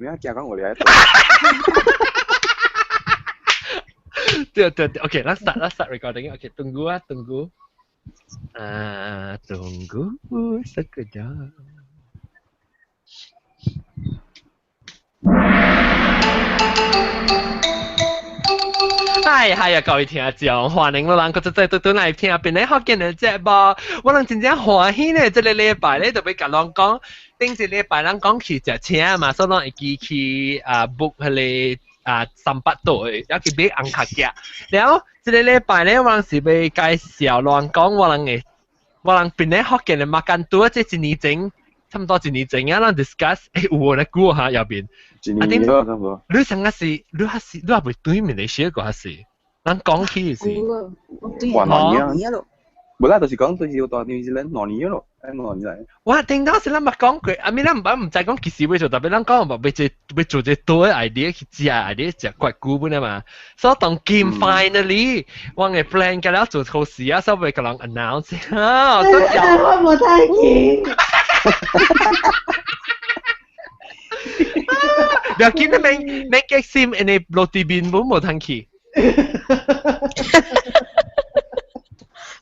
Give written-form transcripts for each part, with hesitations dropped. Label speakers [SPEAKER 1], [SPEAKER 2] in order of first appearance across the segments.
[SPEAKER 1] 咩驚講我哋喺度。
[SPEAKER 2] 對對對，OK，let's start，let's start recording。OK，tunggu 啊，tunggu。啊，tunggu sekejap。嗨嗨啊！各位聽眾，歡迎老人閣再對對來聽邊个福建的節目。我人真正歡喜呢，這个禮拜咧就欲共人講，頂一禮拜咱講去食車嘛，所以咱會記去啊 book 彼个啊300度的，猶去買紅卡寄。了後，這个禮拜咧，我人是欲介紹人講我人的，我人檳个福建的 makan 拄啊，這一年前，差毋多一年前啊，咱 discuss，欸有咧久哈右邊。
[SPEAKER 1] 一年咯，差不多。
[SPEAKER 2] 你上個是，你還是你還袂對面來寫過還是？咱講起是。
[SPEAKER 1] 哇，兩年啊！無啦，就是講就是到 New Zealand 兩年咯，哎兩年來。
[SPEAKER 2] 我頂當時咱捌講過，啊咪咱毋捌毋知講幾時欲做，特別咱講嘛，欲做欲做一個多的 idea 去食 idea 食怪久本啊嘛。所以當今 finally 我的 plan 甲了做好事啊，所以欲共人 announce 啊。
[SPEAKER 3] 我無睇見。
[SPEAKER 2] 不要緊，你免免激心，因為落地面本無通去。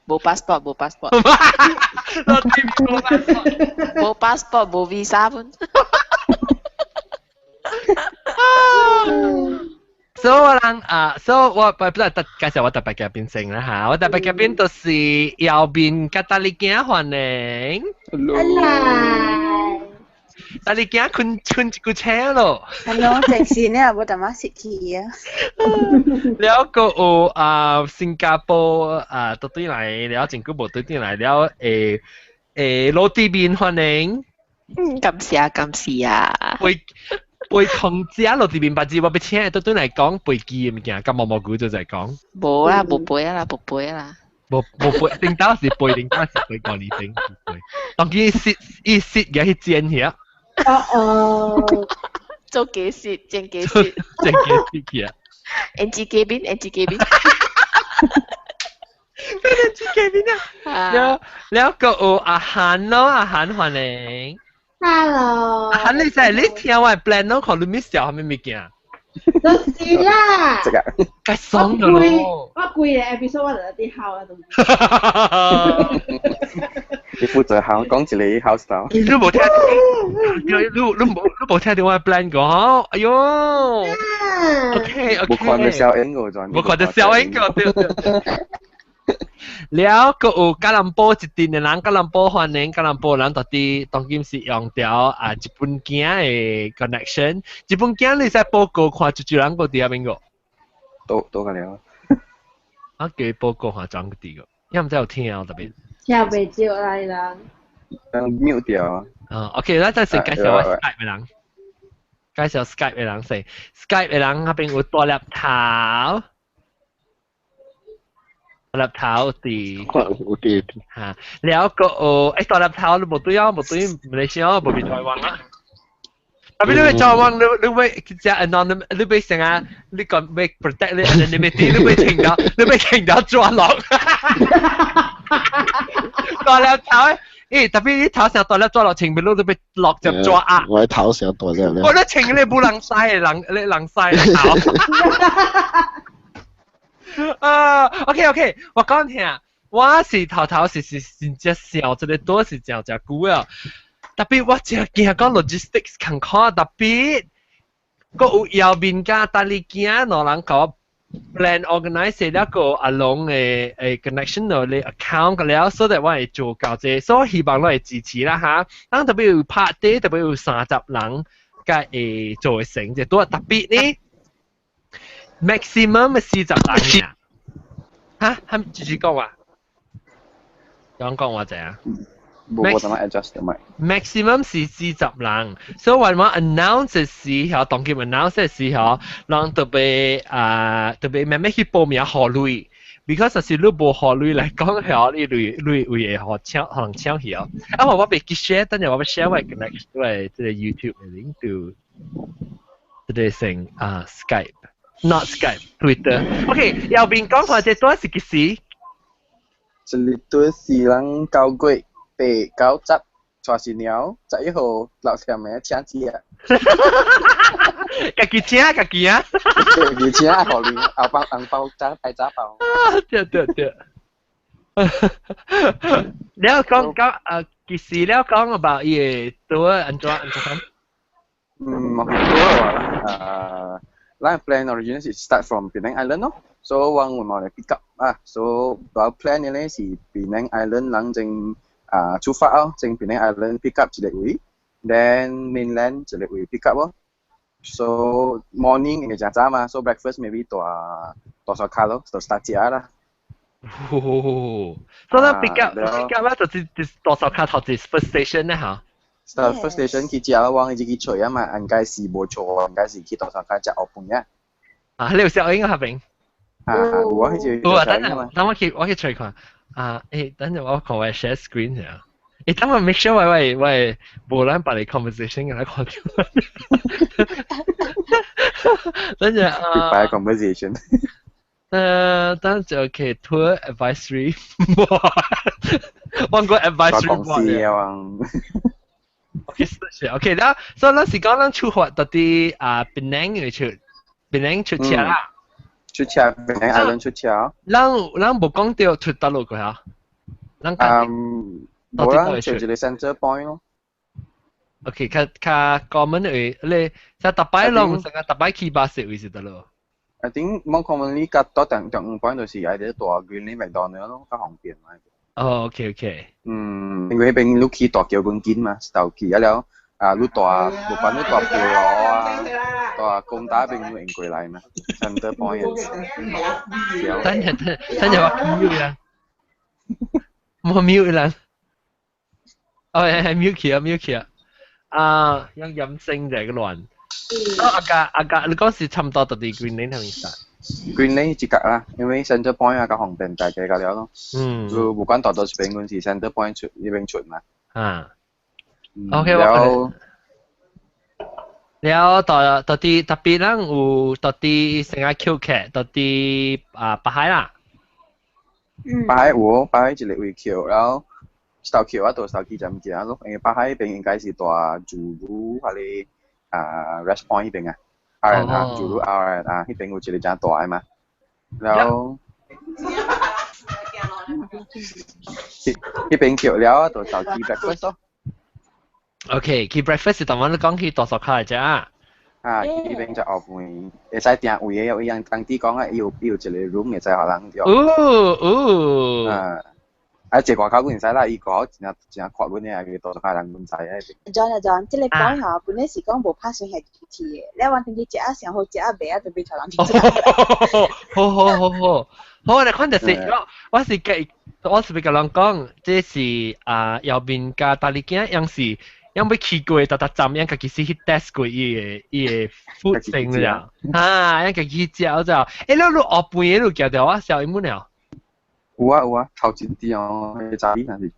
[SPEAKER 4] 無 passport，無 passport。
[SPEAKER 2] 落地面無 passport。
[SPEAKER 4] 無 passport，無 visa 本。
[SPEAKER 2] 所以我人啊，所以我不不特介紹我特別嘉賓先啦嚇，我特別嘉賓就是姚斌佮大力囝歡迎。
[SPEAKER 1] Hello。
[SPEAKER 2] 大力囝睏睏一久醒咯。
[SPEAKER 3] Hello，暫時呢，無淡仔失去啊。
[SPEAKER 2] 了閣有啊，新加坡啊，倒轉來了，真久無倒轉來了，誒誒，羅地面歡迎。
[SPEAKER 4] 嗯，感謝感謝啊。
[SPEAKER 2] 飛飛空姐落地面捌字，我欲請伊倒轉來講飛機的物件，佮毛毛菇做伙講。
[SPEAKER 4] 無啦，無飛啦，無飛啦。
[SPEAKER 2] 無無飛，頂當是飛，頂當是飛五年前是飛。當今伊蝕伊蝕嘅去煎遐。
[SPEAKER 3] 哦哦。
[SPEAKER 4] 做假蝕，真假蝕。
[SPEAKER 2] 真假蝕去啊。
[SPEAKER 4] NG 嘉賓，NG 嘉賓。
[SPEAKER 2] NG 嘉賓啊。了了，閣有阿韓咯，阿韓歡迎。
[SPEAKER 3] Hello。
[SPEAKER 2] 阿韓你使你聽我的 plan 咯，看你 miss 掉啥物物件。
[SPEAKER 3] 就是啦。
[SPEAKER 1] 這個。
[SPEAKER 2] 該爽咗咯。
[SPEAKER 3] 我規个 episode 我就佇哭啊，都。
[SPEAKER 1] 你負責好講一个 house style。
[SPEAKER 2] 你無聽，你你你無你無聽著我 plan 過吼？哎喲。OK OK。
[SPEAKER 1] 無看著小英個，
[SPEAKER 2] 無看著小英個對對。了，閣有吉隆坡一陣的人，吉隆坡歡迎吉隆坡人，到底當今是用著啊日本囝的 connection，日本囝你使報告看一一人閣佇遐邊個？
[SPEAKER 1] 都都個了。
[SPEAKER 2] 啊，叫伊報告看怎佇個？你毋知有聽啊特別？
[SPEAKER 3] 聽袂著啦，伊人。
[SPEAKER 1] 人 mute 掉啊。
[SPEAKER 2] 啊，OK，咱再先介紹我 Skype 的人，介紹 Skype 的人先，Skype 的人彼邊有大粒頭。大粒頭佇，
[SPEAKER 5] 有佇
[SPEAKER 2] 嚇，了閣有，欸，大粒頭你無對啊，無對馬來西亞，無佇台灣啊。特別你欲台灣，你你欲食 anonymous，你欲啥啊？你講欲 protect 你 anonymity，你欲停到，你欲停到抓落。大粒頭，欸，特別你頭成大粒抓落，前面你都欲落就抓壓。
[SPEAKER 5] 我頭成大粒。
[SPEAKER 2] 我都穿你無人使的人，你人使的頭。啊，OK OK，我講聽，我是頭頭是是真正笑，這个多是誠誠久啊。特別我真驚講 logistics 艱苦，特別閣有姚明佮大力囝兩人共我 plan organize 了個阿龍的的 connection 到你 account 個了，所以我會做到這個，所以希望你會支持啦哈。咱特別有拍底，特別有30人，才會做會成，這拄特別呢。maximum 40人啊！哈，哈，繼續講話，講講話者啊。
[SPEAKER 1] 無我怎麼 adjust 嘅咪
[SPEAKER 2] ？maximum 是四十人，所以我 announce 的時候，當佢 announce 的時候，人特別啊特別慢慢去報名予鐳，because 若是你無予鐳來講，遐你鐳鐳會予搶，可能搶去哦。啊，我我袂記 share，等陣我欲 share 我 connect 我這个 YouTube 的 link to 這个成啊 Skype。Not Skype, Twitter. OK，右邊講話這段是幾時？
[SPEAKER 1] 這个對是咱9月8、9、10，娶新娘，11號六點的請食。
[SPEAKER 2] 家己請，家己啊。
[SPEAKER 1] 家己請，互你後包紅包炸排炸包。
[SPEAKER 2] 對對對。你講講其實你講 about 伊個對按怎按怎講？
[SPEAKER 1] 嗯，冇多啊。咱 plan originally 是 start from Penang Island 咯，所以我會冇嚟 pick up 啊，所以我 plan 嘅咧是 Penang Island 人正啊出發咯，正 Penang Island pick up 一個位，then mainland 一個位 pick up 咯。So morning 應該真早嘛，so breakfast maybe 大大沙卡咯，就 start 食啦。
[SPEAKER 2] 哦，所以咱 pick up pick up 啦，就是大沙卡頭一 first station 咧嚇。
[SPEAKER 1] Start first station 去食，我一直去揣啊嘛，應該是無錯，應該是去大沙卡食後飯啊。
[SPEAKER 2] 啊，你有小英嗰邊？
[SPEAKER 1] 啊，有啊，彼
[SPEAKER 2] 有啊，等陣，等我去揣看。啊，等陣我看我 share screen 先。等我 make sure 我我我無咱把你 conversation 給他看到。等陣啊。
[SPEAKER 1] Goodbye conversation。
[SPEAKER 2] 等陣 OK tour advisory board，我個 advisory
[SPEAKER 1] 公司啊。
[SPEAKER 2] OK，是 OK 啦。所以咱是講咱出發到啲啊，檳城出，檳城出車啦。
[SPEAKER 1] 出車，檳城 Island 出車。
[SPEAKER 2] 咱咱無講到出佗落過嚇。咱
[SPEAKER 1] 嗯，無啦，就一個 center point 咯。
[SPEAKER 2] OK，較較 common 位，你像逐擺攏成個逐擺去巴士位是佗落。
[SPEAKER 1] I think more commonly 較多定定 point 就是喺啲大 Greenlane McDonald 咯，較方便嘛。
[SPEAKER 2] 哦，OK。
[SPEAKER 1] 嗯，因為彼邊你去大橋本近嘛，就去啊了，啊，你大無管你大菠蘿啊，大公打邊你用過來嘛，center point。
[SPEAKER 2] 等陣等等陣我 mute 啦，我 mute 啦。哦，係 mute 起啊，mute 起啊。啊，用音聲就係個亂。哦，阿家阿家，你講是差唔多到啲 Greenlane 係咪先
[SPEAKER 1] ？Greenlane 一格啦，因為 center point 啊較方便大家個了咯。你無管大多數邊嗰時 center point 出呢邊出嘛。
[SPEAKER 2] 啊。OK，我。了到到啲特別咱有到啲成個 Q 劇，到啲啊北海啦。
[SPEAKER 1] 北海有，北海一個位橋，然後頭橋啊，到頭去就唔記得咯，因為北海邊應該是大主路還是啊 Rest Point 彼邊啊，R N 啊，主路 R N 啊，彼邊有一個真大的嘛，然後彼邊橋了，就頭去 breakfast 咯。
[SPEAKER 2] OK，去 breakfast 是當晚你講去大沙卡嚟啫。
[SPEAKER 1] 啊，彼邊就後邊會使訂位的，有人當地講啊，伊有一個 room 會使予人用。啊。啊，坐外口阮會使啦，伊個真真闊阮的，佢大沙卡人阮知啊。
[SPEAKER 5] John 啊 John，這個講吼，本來是講無拍算係主題的，你我等去食啊上好食啊袂啊，就變頭人去食。
[SPEAKER 2] 好好好好，好，你看就是我我是計，我是欲共人講，這是啊，右邊佮大力囝，樣是樣欲去過，逐逐站，樣家己是去 test 過伊個 food 性了，啊，樣家己去食就，你你後半日你行掉我小英文了。
[SPEAKER 1] 有啊有啊，頭一啲哦，彼早起若是，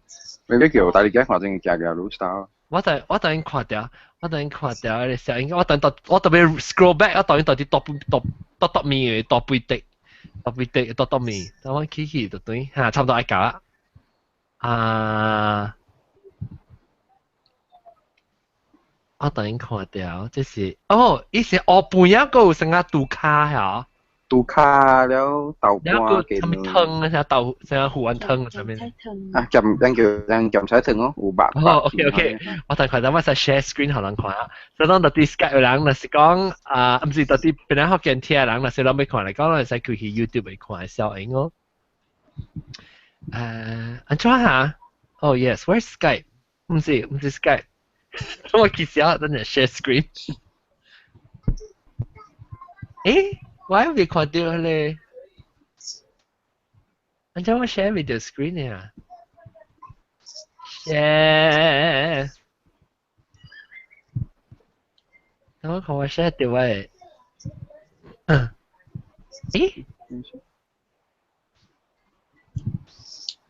[SPEAKER 1] 欲叫大力囝看陣行行路 style。
[SPEAKER 2] 我等看掉，我等看掉，你小英，我等到我特別 scroll back，我等到底倒杯倒倒倒麵的倒杯滴，倒杯滴倒倒麵，等我去去就對，嚇，差不多愛到啦。啊，我等看掉，這是哦，伊是後半夜閣有啥個拄卡嚇？
[SPEAKER 1] 拄卡了豆干
[SPEAKER 2] 嘅。啥物湯啊？啥豆啥魚丸湯啥物？
[SPEAKER 1] 啊，鹹咱叫咱鹹菜湯哦，有肉。
[SPEAKER 2] 哦，OK，我等看，等我使 share screen 予人看啊。所以當到啲 Skype 的人，若是講啊，毋是到啲檳城福建聽的人，若是攏欲看來講，會使開去 YouTube 來看小影哦。按怎哈？Oh yes，where's Skype？毋是毋是 Skype。我其實啊，等陣 share screen。我還未看到咧。按怎我 share video screen 啊？share。等我看我 share 到我的。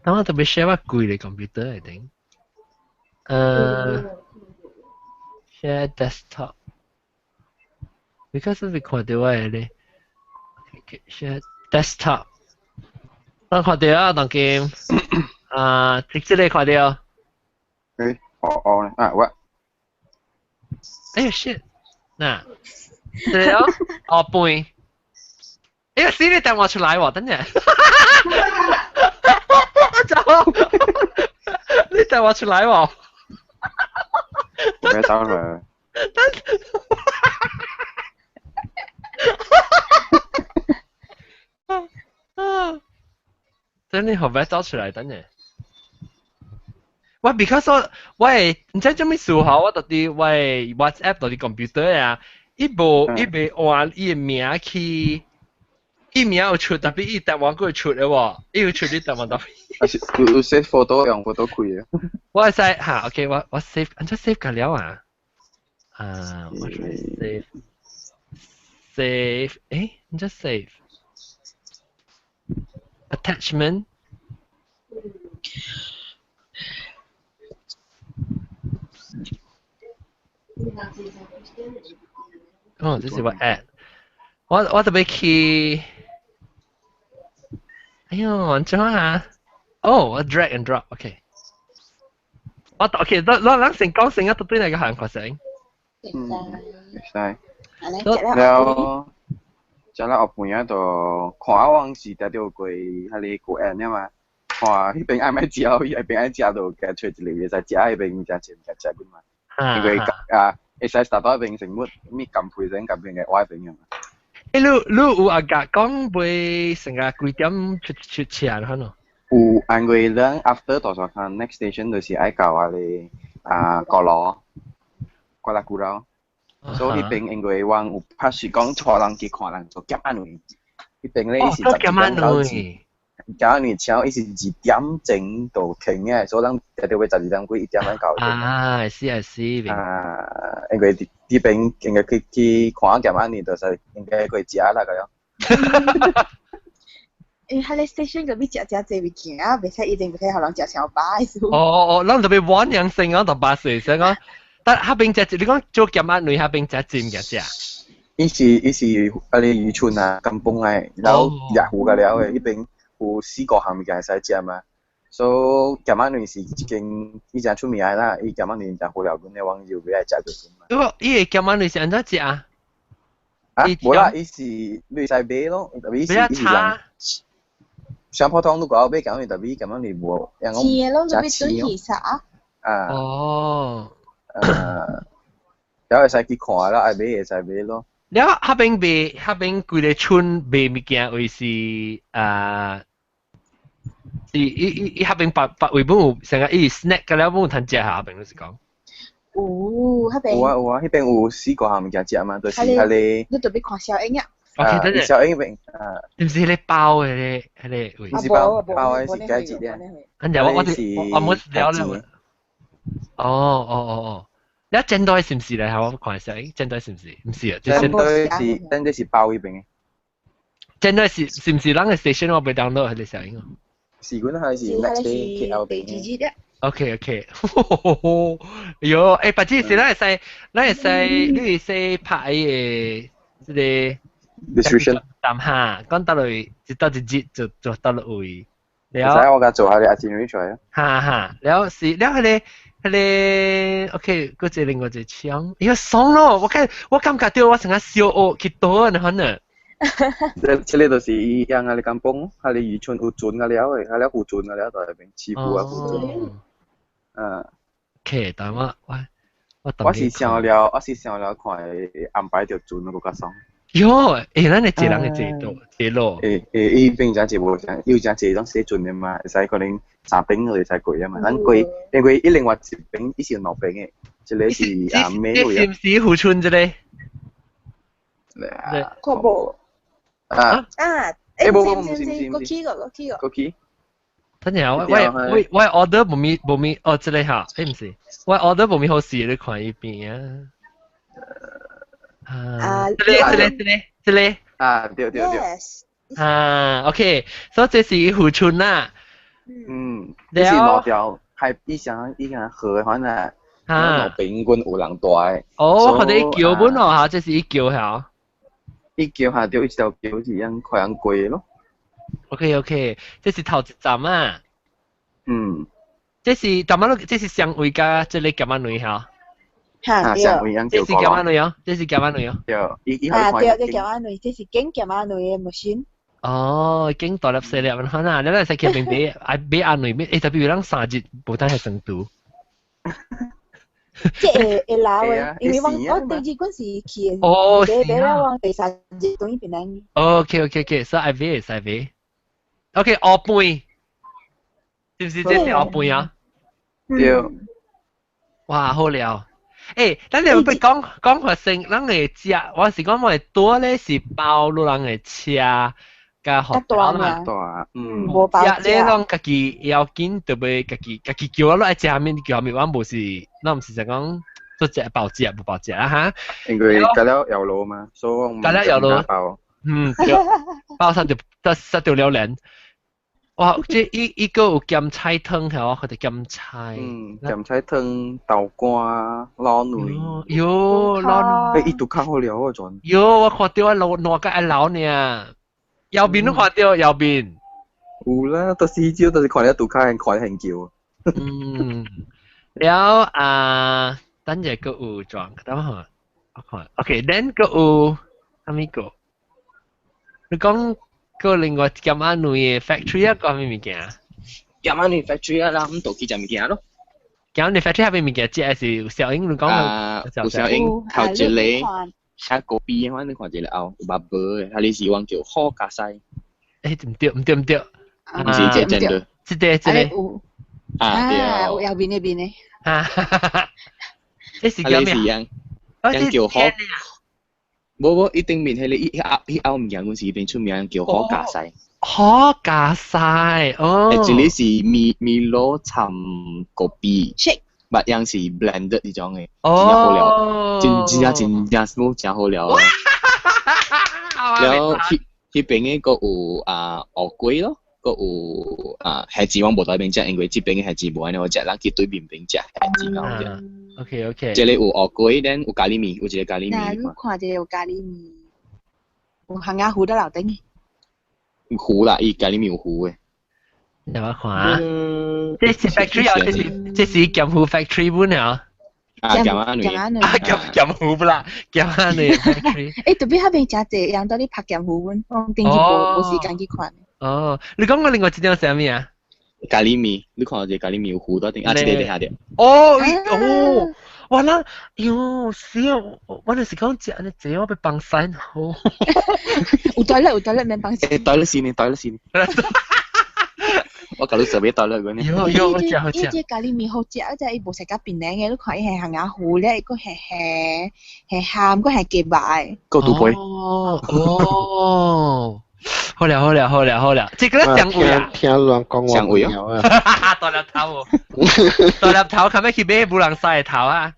[SPEAKER 2] 等我特別 share 我規个 computer 來頂。Share desktop。because 未看到我的咧。share desktop。咱看到啊，當今啊，直接來看到。
[SPEAKER 1] 哦哦啊，我。
[SPEAKER 2] 哎呀 shit！嗱，對哦，哦背，哎死你電話出來喎，等陣，走，你電話出來喎，
[SPEAKER 1] 我咩走啦？
[SPEAKER 2] 等，等你後尾走出來，等陣。我 because 我我唔知做咩事吼，我到底我 WhatsApp 到底 computer 啊，伊無伊未換伊的名去，伊名有出，特別伊台灣閣會出的喎，伊有出你台灣特別。
[SPEAKER 1] 啊是有 save photo 用 photo 開的。
[SPEAKER 2] 我會使嚇，OK，我 save，按怎 save 個了啊？啊，我 save save，誒，按怎 save attachment。哦，這是我 add，我特別去，哎喲，按怎啊？哦，我 drag and drop，OK。我 OK，咱先講先啊，到對哪個韓國先？
[SPEAKER 1] 嗯，會使。了，食了後半仔就看我是定著過彼個古園嘛，看彼邊愛欲食，伊邊愛食就加揣一个會使食，彼邊食食食食嘛。因為啊，會使達到彼邊成物，物甘配成甘邊嘅我彼邊嘛。
[SPEAKER 2] 欸，你有阿甲講袂成個幾點出車可能？
[SPEAKER 1] 有，因為咱 after 大沙坑 next station 就是愛到啊個啊高羅，瓜拉古勞。所以彼邊因為阮有拍是講帶人去看人做減壓位，彼邊咧是12點到減壓位，車伊是2點鐘就停的，所以咱定著欲12點幾1點咱到。
[SPEAKER 2] 啊，是啊是。
[SPEAKER 1] 啊，因為佇彼邊應該去看減壓位，就是應該過食啦個樣。
[SPEAKER 5] 因為彼個 station 嗰邊食誠濟物件啊，袂使一定袂使予人食傷飽的。
[SPEAKER 2] 哦哦哦，咱特別晚養生啊，就8歲先講。但彼邊食，你講做減壓位彼邊食濟物件食？
[SPEAKER 1] 伊是啊個漁村啊，甘榜的，然後野湖個了的，彼邊有四五項物件會使食嘛。所以鹹仔卵是一間伊誠出名的啦，伊鹹仔卵誠好料本的，阮就欲愛食就嘛。
[SPEAKER 2] 伊伊个鹹仔卵是按怎食啊？
[SPEAKER 1] 啊，無啦，伊是你會使買咯，特別伊是人。像普通你講買鹹仔卵，特別鹹仔卵無，人講食青
[SPEAKER 5] 啊。
[SPEAKER 1] 啊。
[SPEAKER 2] 哦。
[SPEAKER 1] 了會使去看啦，愛買會使買咯。
[SPEAKER 2] 了，彼邊賣，彼邊規个村賣物件，位是啊，是伊伊伊彼邊別別位本有成個伊 snack 個了本有通食下，彼邊就是講。
[SPEAKER 5] 有，彼邊。
[SPEAKER 1] 有啊有啊，彼邊有四個項物件食嘛，就是彼個。
[SPEAKER 5] 你特別看小英啊。
[SPEAKER 2] OK，等陣。
[SPEAKER 1] 小英邊啊。
[SPEAKER 2] 是毋是彼個包的彼個位？
[SPEAKER 1] 毋是包，包的是雞子咧。
[SPEAKER 2] 等陣我冇了了。哦哦哦哦。你煎堆是毋是咧？我看一下，煎堆是毋是？毋是啊，
[SPEAKER 1] 煎堆是包彼邊的。
[SPEAKER 2] 煎堆是毋是咱个 station 我袂 download 彼個聲音啊？
[SPEAKER 1] 是阮還是 next day KL 邊的。
[SPEAKER 2] OK OK，喲，欸，白子是咱會使，咱會使，你會使拍伊个這個
[SPEAKER 1] description。
[SPEAKER 2] 站哈，講到落一到一日就到落位。
[SPEAKER 1] 了。使我共做下個 itinerary 出來啊。
[SPEAKER 2] 哈哈，了是了彼個。彼个 OK，閣一個另外一個槍，哎呀爽咯！我感覺著我成個小學去倒啊，可能。
[SPEAKER 1] 這個就是伊樣啊，你甘榜，彼個漁村有船啊了的，彼個有船啊了，在彼邊師傅啊有船。嗯。
[SPEAKER 2] OK，但我
[SPEAKER 1] 我是想了看安排著船閣較爽。
[SPEAKER 2] 喲，欸，咱會坐人會坐倒坐落。
[SPEAKER 1] 欸欸，伊邊誠濟無誠，有誠濟種小船的嘛，會使可能三邊就會使過啊嘛。咱過，因為伊另外一邊伊是兩邊的，一個是啊尾位。
[SPEAKER 2] 是毋是漁村這個？
[SPEAKER 5] 看無。
[SPEAKER 1] 啊
[SPEAKER 5] 啊！
[SPEAKER 1] 欸，無無毋是毋是毋是。
[SPEAKER 5] 閣起過，閣起過。
[SPEAKER 1] 閣起。
[SPEAKER 2] 等陣我 order 無咪無咪哦，這個哈，欸毋是，我 order 無咪好勢，你看伊邊啊。啊，這個這個這個這個
[SPEAKER 1] 啊，對對對。
[SPEAKER 2] 啊，OK，所以這是漁村啦。
[SPEAKER 1] 嗯，這是兩條海，以前以前河反正啊，平均有人住的。
[SPEAKER 2] 哦，我看著伊橋本哦，嚇，這是伊橋嚇。
[SPEAKER 1] 伊橋下對一條橋是樣快樣過咯。
[SPEAKER 2] OK OK，這是頭一站啊。
[SPEAKER 1] 嗯。
[SPEAKER 2] 這是淡仔這是雙位佮這个鹹仔卵嚇。
[SPEAKER 5] 嚇對。
[SPEAKER 1] 上位樣
[SPEAKER 2] 這是鹹仔糜哦，這是鹹仔糜哦。
[SPEAKER 1] 對，伊
[SPEAKER 5] 啊對，這鹹仔糜，這是揀鹹仔糜的 machine。
[SPEAKER 2] 哦，揀大粒細粒，可能你來使去邊買，愛買仔糜買，特別有人3日無等係生毒。
[SPEAKER 5] 這會會老的，因為我第二陣時去的，買買了我第三日轉去檳城。
[SPEAKER 2] OK，所以愛買會使買。OK，烏飯，是毋是這是烏飯啊？
[SPEAKER 1] 對。
[SPEAKER 2] 哇，好料！咱哋欲講講發生，咱會食，我是講我會多咧是包路人的車佮學校啦。
[SPEAKER 1] 大，嗯。
[SPEAKER 5] 無包
[SPEAKER 2] 食咧攏家己要緊，特別家己家己叫我落愛食啥物叫啥物，我無是，咱毋是就講做食包食無包食啊哈。
[SPEAKER 1] 因為隔了搖路嘛，所以我
[SPEAKER 2] 隔了搖路。嗯，對，包殺就殺掉了人。哇！這伊伊閣有鹹菜湯係我看著鹹菜。
[SPEAKER 1] 嗯，鹹菜湯、豆乾、滷卵。
[SPEAKER 2] 喲，滷卵。
[SPEAKER 1] 伊都較好料啊，陣。
[SPEAKER 2] 喲，我看著我老爛甲愛流呢。右邊都看著右邊。
[SPEAKER 1] 有啦，都是少，都是看了杜卡，看很久。
[SPEAKER 2] 嗯，了啊，等下閣有裝，等下我看，OK，then 閣有啥物個？你講。個另外鹹仔糜的 factory 啊，講啥物件？
[SPEAKER 6] 鹹仔糜 factory 啊，咱倒去食物件咯。
[SPEAKER 2] 鹹仔糜 factory 下邊物件食是有小英，你講
[SPEAKER 6] 啊，有小英頭一個寫高邊的，你看一個後有目無的，啊，你是往叫好加西。
[SPEAKER 2] 毋對毋對毋對，
[SPEAKER 6] 毋是這真的。
[SPEAKER 2] 這個這個。
[SPEAKER 6] 啊對。
[SPEAKER 5] 有右邊那邊的。
[SPEAKER 2] 啊，這是叫咩？
[SPEAKER 6] 啊，這是叫好。無無，伊頂面彼個伊彼後物件，阮是彼邊出名叫好加西。
[SPEAKER 2] 好加西哦。
[SPEAKER 6] 一個是米米滷摻咖啡，捌樣是 blended 彼種的，真正好料，真真正真正 smooth，真好料。了，彼彼邊的閣有啊芋粿咯，閣有啊蝦子，我無佇彼邊食，因為這邊的蝦子無按呢好食，咱去對面邊食蝦子較好食。
[SPEAKER 2] OK。
[SPEAKER 6] 這個有芋粿，then 有咖喱麵，有一個咖喱麵。
[SPEAKER 5] 那你看這個有咖喱麵，有烘鴨糊佇樓頂。
[SPEAKER 6] 糊啦，伊咖喱麵有糊的。
[SPEAKER 2] 你我看啊，這是 factory 啊，這是這是鹹糊 factory 本啊。
[SPEAKER 6] 啊，鹹仔糜。
[SPEAKER 2] 啊，鹹鹹糊不啦，鹹仔糜 factory。
[SPEAKER 5] 特別彼邊誠濟人佇咧拍鹹糊本，我頂日無無時間去看。
[SPEAKER 2] 哦，你講我另外一張是啥物啊？
[SPEAKER 6] 咖喱麵，你看這咖喱麵有糊佇頂，啊，這個佇下頭。
[SPEAKER 2] 哦，哦，哇啦，喲，死啊！我就是講食按呢濟，我欲放屎好。
[SPEAKER 5] 有袋了，有袋了，免放屎。
[SPEAKER 6] 袋了先，袋了先。我共你準備袋了嗰呢。
[SPEAKER 2] 喲喲，好食好食。
[SPEAKER 5] 伊這咖喱麵好食，而且伊無說較檳城的，你看伊係烘鴨糊咧，伊閣係係係鹹，閣係雞肉的。
[SPEAKER 6] 夠拄配。
[SPEAKER 2] 哦哦。好了好了好了好了，這個上位啊！
[SPEAKER 7] 聽亂講
[SPEAKER 6] 上位啊！
[SPEAKER 2] 大粒頭哦，大粒頭，後尾去買無人洗的頭啊！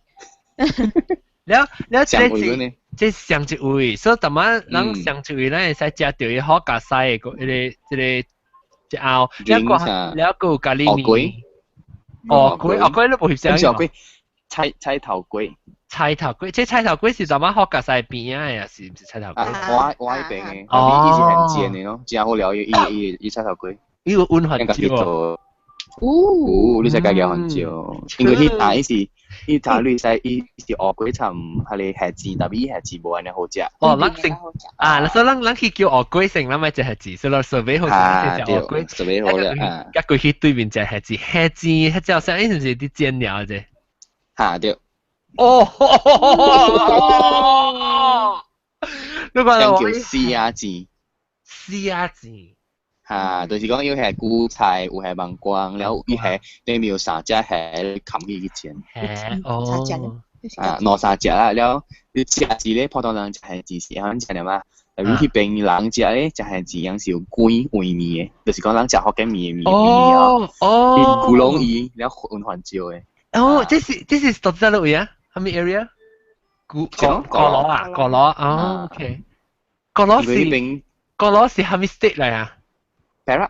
[SPEAKER 2] 了了，這是這是上一位，所以逐擺咱上一位，咱會使食著伊好加西的個，彼個這個這後，了個了閣有咖喱麵，芋粿芋粿你無翕相？
[SPEAKER 6] 芋粿，菜菜頭粿。
[SPEAKER 2] 菜頭粿，這菜頭粿是踮仔好加西邊仔的，是毋是菜頭粿？
[SPEAKER 6] 我我彼邊的，伊是很煎的咯，真好料，伊伊伊菜頭粿。
[SPEAKER 2] 伊有溫番椒。
[SPEAKER 6] 有，你使家己番椒，因為彼搭伊是伊頭你使伊是芋粿摻彼个蝦子，但伊蝦子無按呢好食。
[SPEAKER 2] 哦，咱先啊，所以咱咱去叫芋粿先，咱莫食蝦子，所以咱準備好先食芋粿，
[SPEAKER 6] 準備好了啊。
[SPEAKER 2] 佮過去對面食蝦子，蝦子彼只啥？伊是毋是佇煎了者？
[SPEAKER 6] 哈對。
[SPEAKER 2] 哦，你講
[SPEAKER 6] 叫絲仔煎，
[SPEAKER 2] 絲仔煎，
[SPEAKER 6] 哈，就是講有係韭菜，有係芒果，了伊係頂面有三隻蝦冚起去煎，
[SPEAKER 2] 哦，
[SPEAKER 6] 啊，兩三隻啦，了你食一個普通人食蝦子是按怎食的嘛？特別彼邊人食咧食蝦子，樣是有規味麵的，就是講人食福建麵的麵麵
[SPEAKER 2] 哦，哦，
[SPEAKER 6] 伊古龍伊了混番椒的。
[SPEAKER 2] 哦，這是這是佗佗位啊？啥物 area？古閣羅啊，閣羅哦，OK。閣羅是閣羅是啥物 state 來啊
[SPEAKER 6] ？Perak。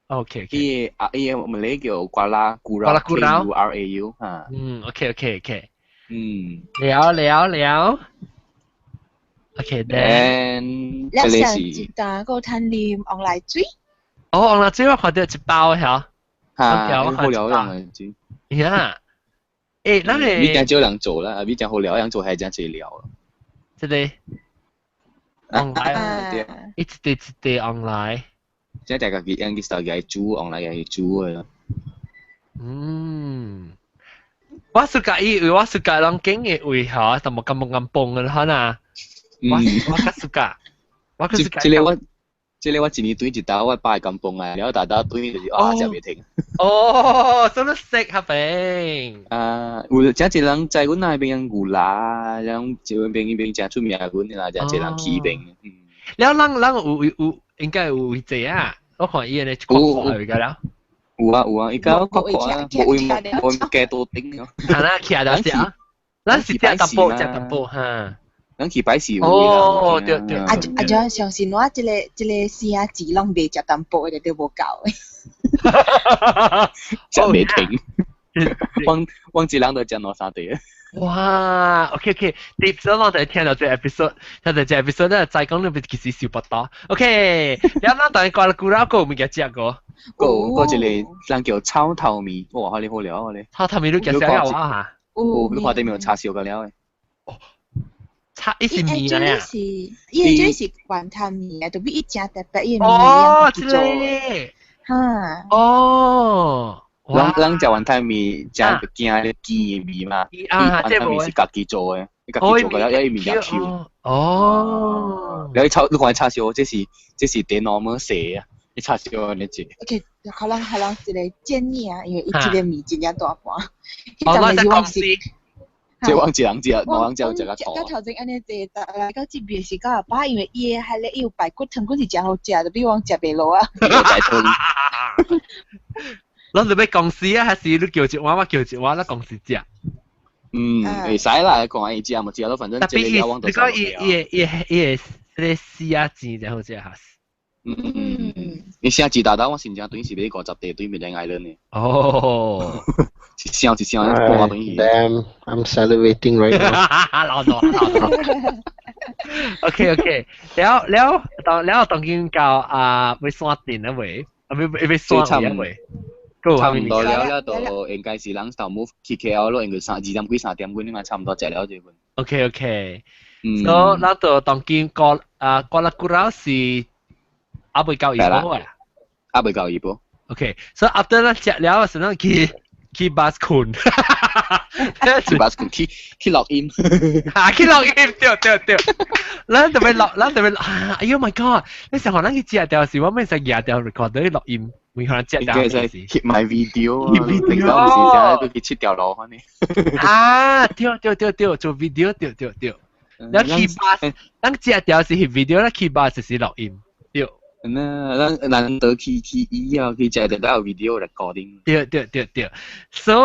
[SPEAKER 2] OK。
[SPEAKER 6] 伊啊伊個馬來叫瓜拉古拉
[SPEAKER 2] K
[SPEAKER 6] U R A U 哈。
[SPEAKER 2] 嗯，OK。
[SPEAKER 6] 嗯。
[SPEAKER 2] 了了了。OK，then。
[SPEAKER 5] 了上一單個趁啉旺來水。
[SPEAKER 2] 哦，旺來水我看著一包嚇。
[SPEAKER 6] 哈，好了旺來水。
[SPEAKER 2] 呀。誒，咱
[SPEAKER 6] 你真少人做啦，你真好料，人做係真濟料。
[SPEAKER 2] 這個 online，一直一直 online。
[SPEAKER 6] 即係家己人去手機煮 online 去煮嘅咯。
[SPEAKER 2] 嗯，我 suka 伊，我 suka 人景嘅位嚇，就冇咁冇咁崩嘅可能。我較 suka，我較 suka。
[SPEAKER 6] 這個我一年對一道，我擺甘榜啊，然後大家對就是啊，食袂停。
[SPEAKER 2] 哦，真係食下餅。
[SPEAKER 6] 啊，有真濟人在阮那邊牛拉，然後這邊邊邊真出名阮啦，真濟人去邊。
[SPEAKER 2] 了，人人有應該有位坐啊，我看伊個一個個個了。
[SPEAKER 6] 有啊有啊，伊家我看啊，無位無位加多頂咯。
[SPEAKER 2] 係啦，徛到食，咱是食淡薄，食淡薄哈。
[SPEAKER 6] 咱去擺市。
[SPEAKER 2] 哦，對對。
[SPEAKER 5] 啊啊！就相信我，這個聲字攏袂食淡薄的，就無夠的。
[SPEAKER 6] 食袂停。往往一人都食兩三塊。
[SPEAKER 2] 哇，OK OK，第一我就聽到這 episode，聽到這 episode 咧，再講你其實受不到。OK，然後咱當然過了古老個物件食過。
[SPEAKER 6] 個個一個人叫草頭麵，哇！你好料啊你。
[SPEAKER 2] 草頭麵你食啥了啊？嚇？
[SPEAKER 6] 有，你看頂面有叉燒個了的。
[SPEAKER 2] 哦，叉伊是麵來啊？
[SPEAKER 5] 是，伊這是雲吞麵啊，特別伊誠特別，伊麵
[SPEAKER 2] 哦，這個。
[SPEAKER 5] 哈。
[SPEAKER 2] 哦。
[SPEAKER 6] 人人食雲吞麵，食驚咧雞的味嘛？伊雲吞麵是家己做的，伊家己做個了，伊麵也 Q。
[SPEAKER 2] 哦。
[SPEAKER 6] 了伊炒，你看伊叉燒，這是電腦麼寫啊？伊叉燒按呢做。
[SPEAKER 5] OK，可能一個建議啊，因為伊這個麵真正大盤。
[SPEAKER 2] 哦，咱在公司。
[SPEAKER 6] 這我一人食，兩人食食較
[SPEAKER 5] 到頭前按呢坐，來到這邊是到阿爸，因為伊的彼個伊有排骨湯，阮是誠好食，就比阮食袂落啊。
[SPEAKER 2] 咱就欲公司啊，還是你叫一碗，我叫一碗，咱公司食。
[SPEAKER 6] 嗯，會使啦，看伊食無食咯，反正
[SPEAKER 2] 這個你講伊伊伊伊個絲仔煎真好食哈。
[SPEAKER 6] 嗯嗯嗯，你寫字大大，我新正對是買50塊對面兩 island 的。
[SPEAKER 2] 哦，
[SPEAKER 6] 一箱一箱半對去。
[SPEAKER 7] Damn, I'm salivating right now.
[SPEAKER 2] 老多老多。OK OK，了了當了當今到啊，欲山頂啊未？啊欲欲山啊未？
[SPEAKER 6] 差唔多了了，就應該是人頭 move 去 KL 咯，應該三二點幾三點幾，你嘛差唔多食了這份。
[SPEAKER 2] OK OK，所以咱就當今過啊 Kuala Kurau 是還未到怡保啊？
[SPEAKER 6] 還未到怡保。
[SPEAKER 2] OK，所以 after 咱食了時，咱去 bus 睏。
[SPEAKER 6] 去 bus 睏，去錄音。
[SPEAKER 2] 啊，去錄音，對對對。咱特別錄，咱特別啊！哎喲 my god！你上學咱去食掉時，我咩使舉條 recorder 去錄音，為可能食掉。
[SPEAKER 6] 應該使翕埋 video 啊，平常唔是成日都去切條路翻呢。
[SPEAKER 2] 啊，對對對對，做 video 對對對。咱去 bus，咱食掉是翕 video，咱去 bus 就是錄音，對。
[SPEAKER 6] 那咱難得去醫啊，去食得到 video recording。
[SPEAKER 2] 對對對對，so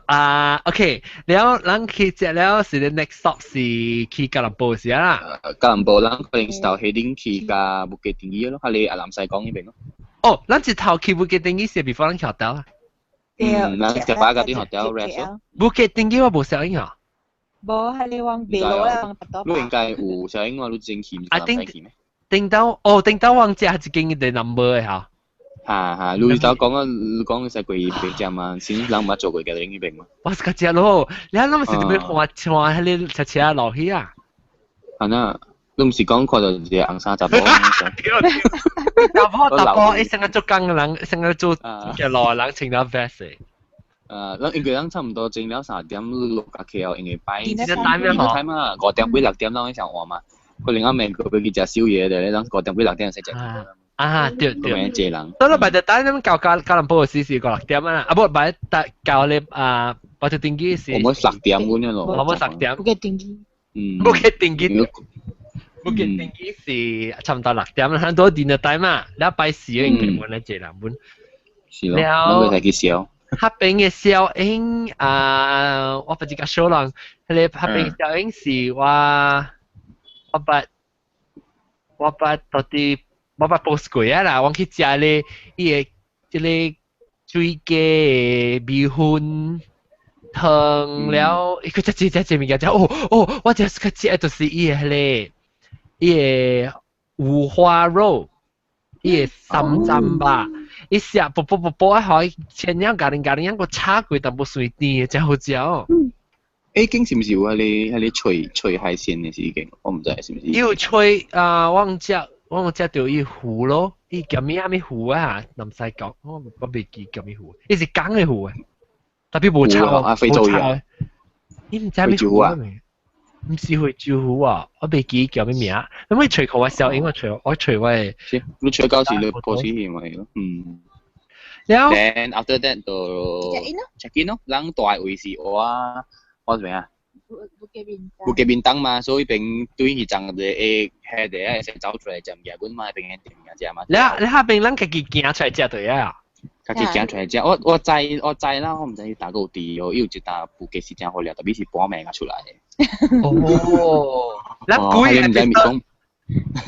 [SPEAKER 2] 啊，OK，了咱去食了是 the next stop 是去吉隆坡是啊。
[SPEAKER 6] 吉隆坡，咱可能是頭 heading 去甲 Bukit Tinggi 咯，係你阿南西港嗰邊咯。
[SPEAKER 2] 哦，咱一頭去 Bukit Tinggi 是 before 咱去 hotel 啊。
[SPEAKER 6] 嗯，咱食飽個啲 hotel rest 咯。
[SPEAKER 2] Bukit Tinggi 我無小影啊。
[SPEAKER 5] 無，係你往北路啦，往巴
[SPEAKER 6] 你應該有小影我你真去，
[SPEAKER 2] 啊頂頂到哦，頂到往食一間的 number 的嚇。
[SPEAKER 6] 哈哈，你頭講啊，你講使過邊只嘛，先人捌做過嘅呢邊嘛。
[SPEAKER 2] 我是較食咯，你諗是點樣換換彼個車車落去啊？
[SPEAKER 6] 係呐，你毋是講看到一個紅衫查某？
[SPEAKER 2] 查某查某，伊成日做工的人，成日做嘅路的人穿了 vest 的。
[SPEAKER 6] 咱應該咱差唔多整了3點落架 KL，因為擺
[SPEAKER 2] dinner time
[SPEAKER 6] 啊，5點幾6點咱去上換嘛。可能暗暝個欲去食宵夜的，咱5點幾6點使食。
[SPEAKER 2] 啊，對對。
[SPEAKER 6] 濟人。
[SPEAKER 2] 到了 by the time 咱到吉隆坡時是五六點啊，啊無 by 到咧啊，Batu Tinggi 是。
[SPEAKER 6] 我們6點咁樣咯。
[SPEAKER 2] 我們6點。
[SPEAKER 5] Bukit Tinggi。
[SPEAKER 6] 嗯。
[SPEAKER 2] Bukit Tinggi。Bukit Tinggi 是差唔多六點啦，很多 dinner time 啊，了拜四應該冇得濟人本。
[SPEAKER 6] 是咯，咱會使去燒。
[SPEAKER 2] 彼邊的小英啊，我不知個小人，彼個彼邊小英是我捌到底我捌 post 過啊啦，我去食咧伊個這個水雞的米粉湯了，伊閣食這食這物件，食哦哦，我就是較食就是伊個彼個伊個五花肉，伊個三針吧，伊食啵啵啵啵啊，予前樣咖喱咖喱樣個炒過，但無水甜的，真好食哦。
[SPEAKER 6] A 間是毋是有彼個脆脆海鮮的是已經？我毋知是毋是。
[SPEAKER 2] 伊有脆啊，我毋食著伊糊咯，伊叫咩啥物糊啊？唔使講，我袂記叫咩糊，伊是講的糊啊，特別無炒
[SPEAKER 6] 啊，非洲魚。
[SPEAKER 2] 伊毋知咩糊啊？毋是非洲糊啊，我袂記叫咩名。咁你揣看我小英，我揣我的。
[SPEAKER 6] 你揣到時你 post 去咪咯，嗯。
[SPEAKER 2] 了後
[SPEAKER 6] Then after that 就
[SPEAKER 5] check in 咯
[SPEAKER 6] ，check in 咯，人大位是我我做咩啊？
[SPEAKER 5] 不
[SPEAKER 6] 記便當嘛，所以邊對彼陣就會下地會使走出來食物件，阮嘛邊個店物食嘛。
[SPEAKER 2] 你下邊咱家己行出來食對啊？
[SPEAKER 6] 家己行出來食，我知啦，我毋知伊打個有佇哦，伊有一搭布吉是真好料，特別是半暝才出來的。
[SPEAKER 2] 哦，咱幾個 episode，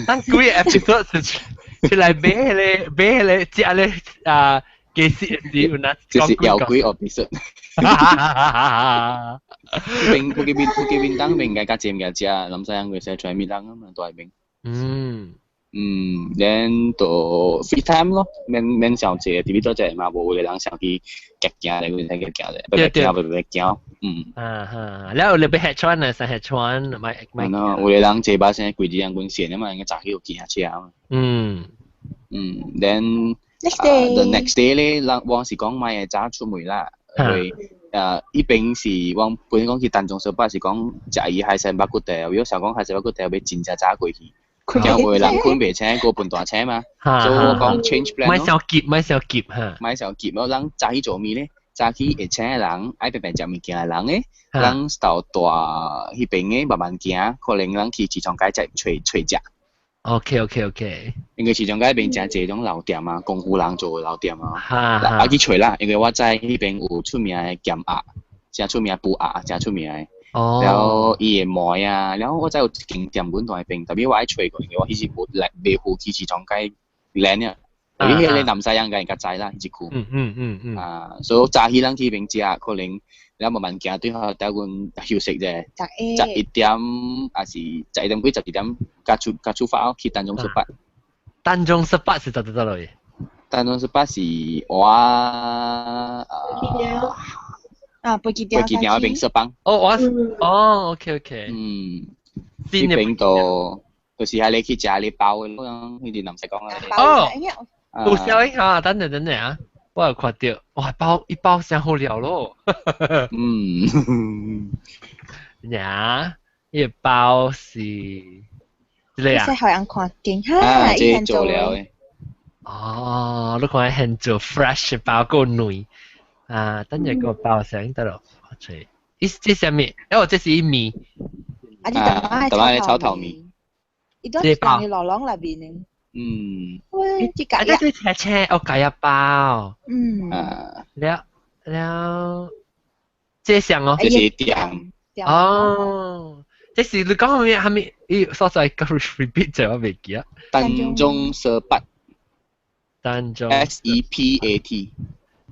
[SPEAKER 2] 咱幾個 episode 是出來買彼個買彼個食咧啊，其實是有哪？
[SPEAKER 6] 這是妖鬼 episode。邊不記便當邊該較濟物件食，南西人會使出來物人啊嘛，大邊。嗯，then 就 free time 咯，免免上濟，特別做隻嘛，無有個人想去夾行咧，佢使夾行咧，白行白白行，嗯。
[SPEAKER 2] 啊哈，了後你欲下船啊，使下船，買買。
[SPEAKER 6] 喏，有個人坐巴士規日人阮線啊嘛，應該早起有騎車啊嘛。嗯，then
[SPEAKER 5] next day
[SPEAKER 6] the next day 咧，人我是講買會早出門啦，因為伊邊是我本身講去丹中小巴是講食伊海鮮肉骨茶，如果想講海鮮肉骨茶欲真正早過去。驚有個人睏袂醒，過分大車嘛，所以我講 change plan
[SPEAKER 2] 莫傷急，莫傷急哈。
[SPEAKER 6] 莫傷急咯，咱早起做咩咧？早起會醒的人，愛白白食物件的人咧，咱到大彼邊的慢慢行，可能咱去市場街再揣揣食。 因為市場街邊誠濟種老店啊，功夫人做的老店啊，啊去揣啦，因為我知彼邊有出名的鹹鴨，誠出名滷鴨，誠出名的。然後伊的糜啊，然後我知有一間店阮蹛彼邊，特別我愛揣過，因為我彼時無來袂赴去市場街練啊。特別彼個南西人應該知啦，彼一區。啊，所以早起咱去彼邊食，可能了慢慢行對下，等阮休息者，11點還是11點幾12點，才出發去丹中十八。
[SPEAKER 2] 丹中十八是佗佗落去？
[SPEAKER 6] 丹中十八是我啊。
[SPEAKER 5] 啊，飛機場
[SPEAKER 6] 飛機場彼邊雪邦。
[SPEAKER 2] 哦，我哦，OK OK。
[SPEAKER 6] 嗯，彼邊就是遐咧去食咧包的，彼陣唔使講啦。
[SPEAKER 2] 哦，有效應啊，等陣等陣啊，我有看著，哇，包一包真好料咯。呀，伊包是這個啊。
[SPEAKER 5] 使予人看見哈，
[SPEAKER 6] 伊現做了的。
[SPEAKER 2] 哦，你看現做 fresh 包夠軟。啊，等陣個包聲得咯，我揣。伊這啥物？哦，這是伊麵。
[SPEAKER 5] 啊，這淡
[SPEAKER 6] 仔炒頭麵。
[SPEAKER 5] 伊都是放佇螺籠內面的。喂，這咖
[SPEAKER 2] 啊，這青青哦，咖椰包。
[SPEAKER 6] 啊。
[SPEAKER 2] 了了，這啥哦？
[SPEAKER 6] 這是店。
[SPEAKER 2] 哦，這是你講啥物？啥物？伊所在個 repeat 者我袂記啊。
[SPEAKER 6] 丹中十八。
[SPEAKER 2] 丹中。
[SPEAKER 6] SEPAT。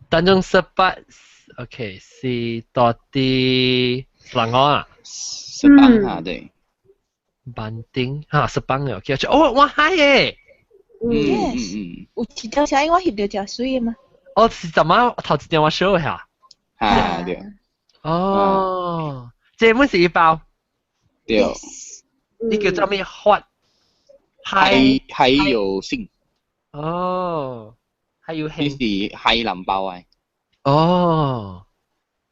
[SPEAKER 2] 丹中十八，OK，是佗佇雪蘭莪啊？
[SPEAKER 6] 雪邦啊，對。
[SPEAKER 2] 班丁哈，雪邦的，OK，哦，我海耶。
[SPEAKER 5] Yes，有一條聲音我翕著誠媠的嘛。
[SPEAKER 2] 哦，是怎麼頭一張我 show 下？
[SPEAKER 6] 啊，對。
[SPEAKER 2] 哦，這本是一包。
[SPEAKER 6] 對。
[SPEAKER 2] 你叫做咩？發
[SPEAKER 6] 海海有性。
[SPEAKER 2] 哦，海有
[SPEAKER 6] 興。呢是海南包啊。
[SPEAKER 2] 哦，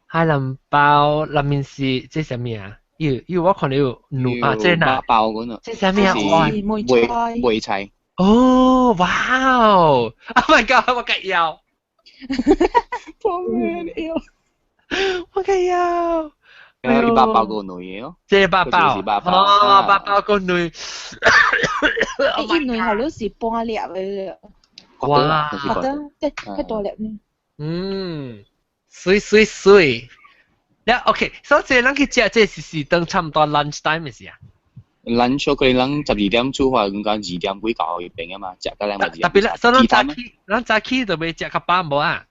[SPEAKER 2] 海南包內面是這啥物啊？有有我看到有滷啊，這哪？
[SPEAKER 6] 包嗰種。
[SPEAKER 2] 這啥物啊？哇，
[SPEAKER 6] 梅梅菜。
[SPEAKER 2] 哦，哇哦！Oh my god！我梗要。
[SPEAKER 6] 我咩要？
[SPEAKER 2] 我梗要。
[SPEAKER 6] 一百包個女嘅哦。
[SPEAKER 2] 這八包。哦，八包個女。
[SPEAKER 5] 伊卵好像是半粒的。
[SPEAKER 2] 哇！
[SPEAKER 5] 覺得較大粒呢。
[SPEAKER 2] 嗯，媠媠媠。了 OK，所以這咱去食這是當差不多 lunch time 的時啊。
[SPEAKER 6] lunch 可能咱12點出發，咁講2點幾到彼邊啊嘛，食到兩個字。
[SPEAKER 2] 特別啦，所以咱早起，咱早起就欲食較飽無啊？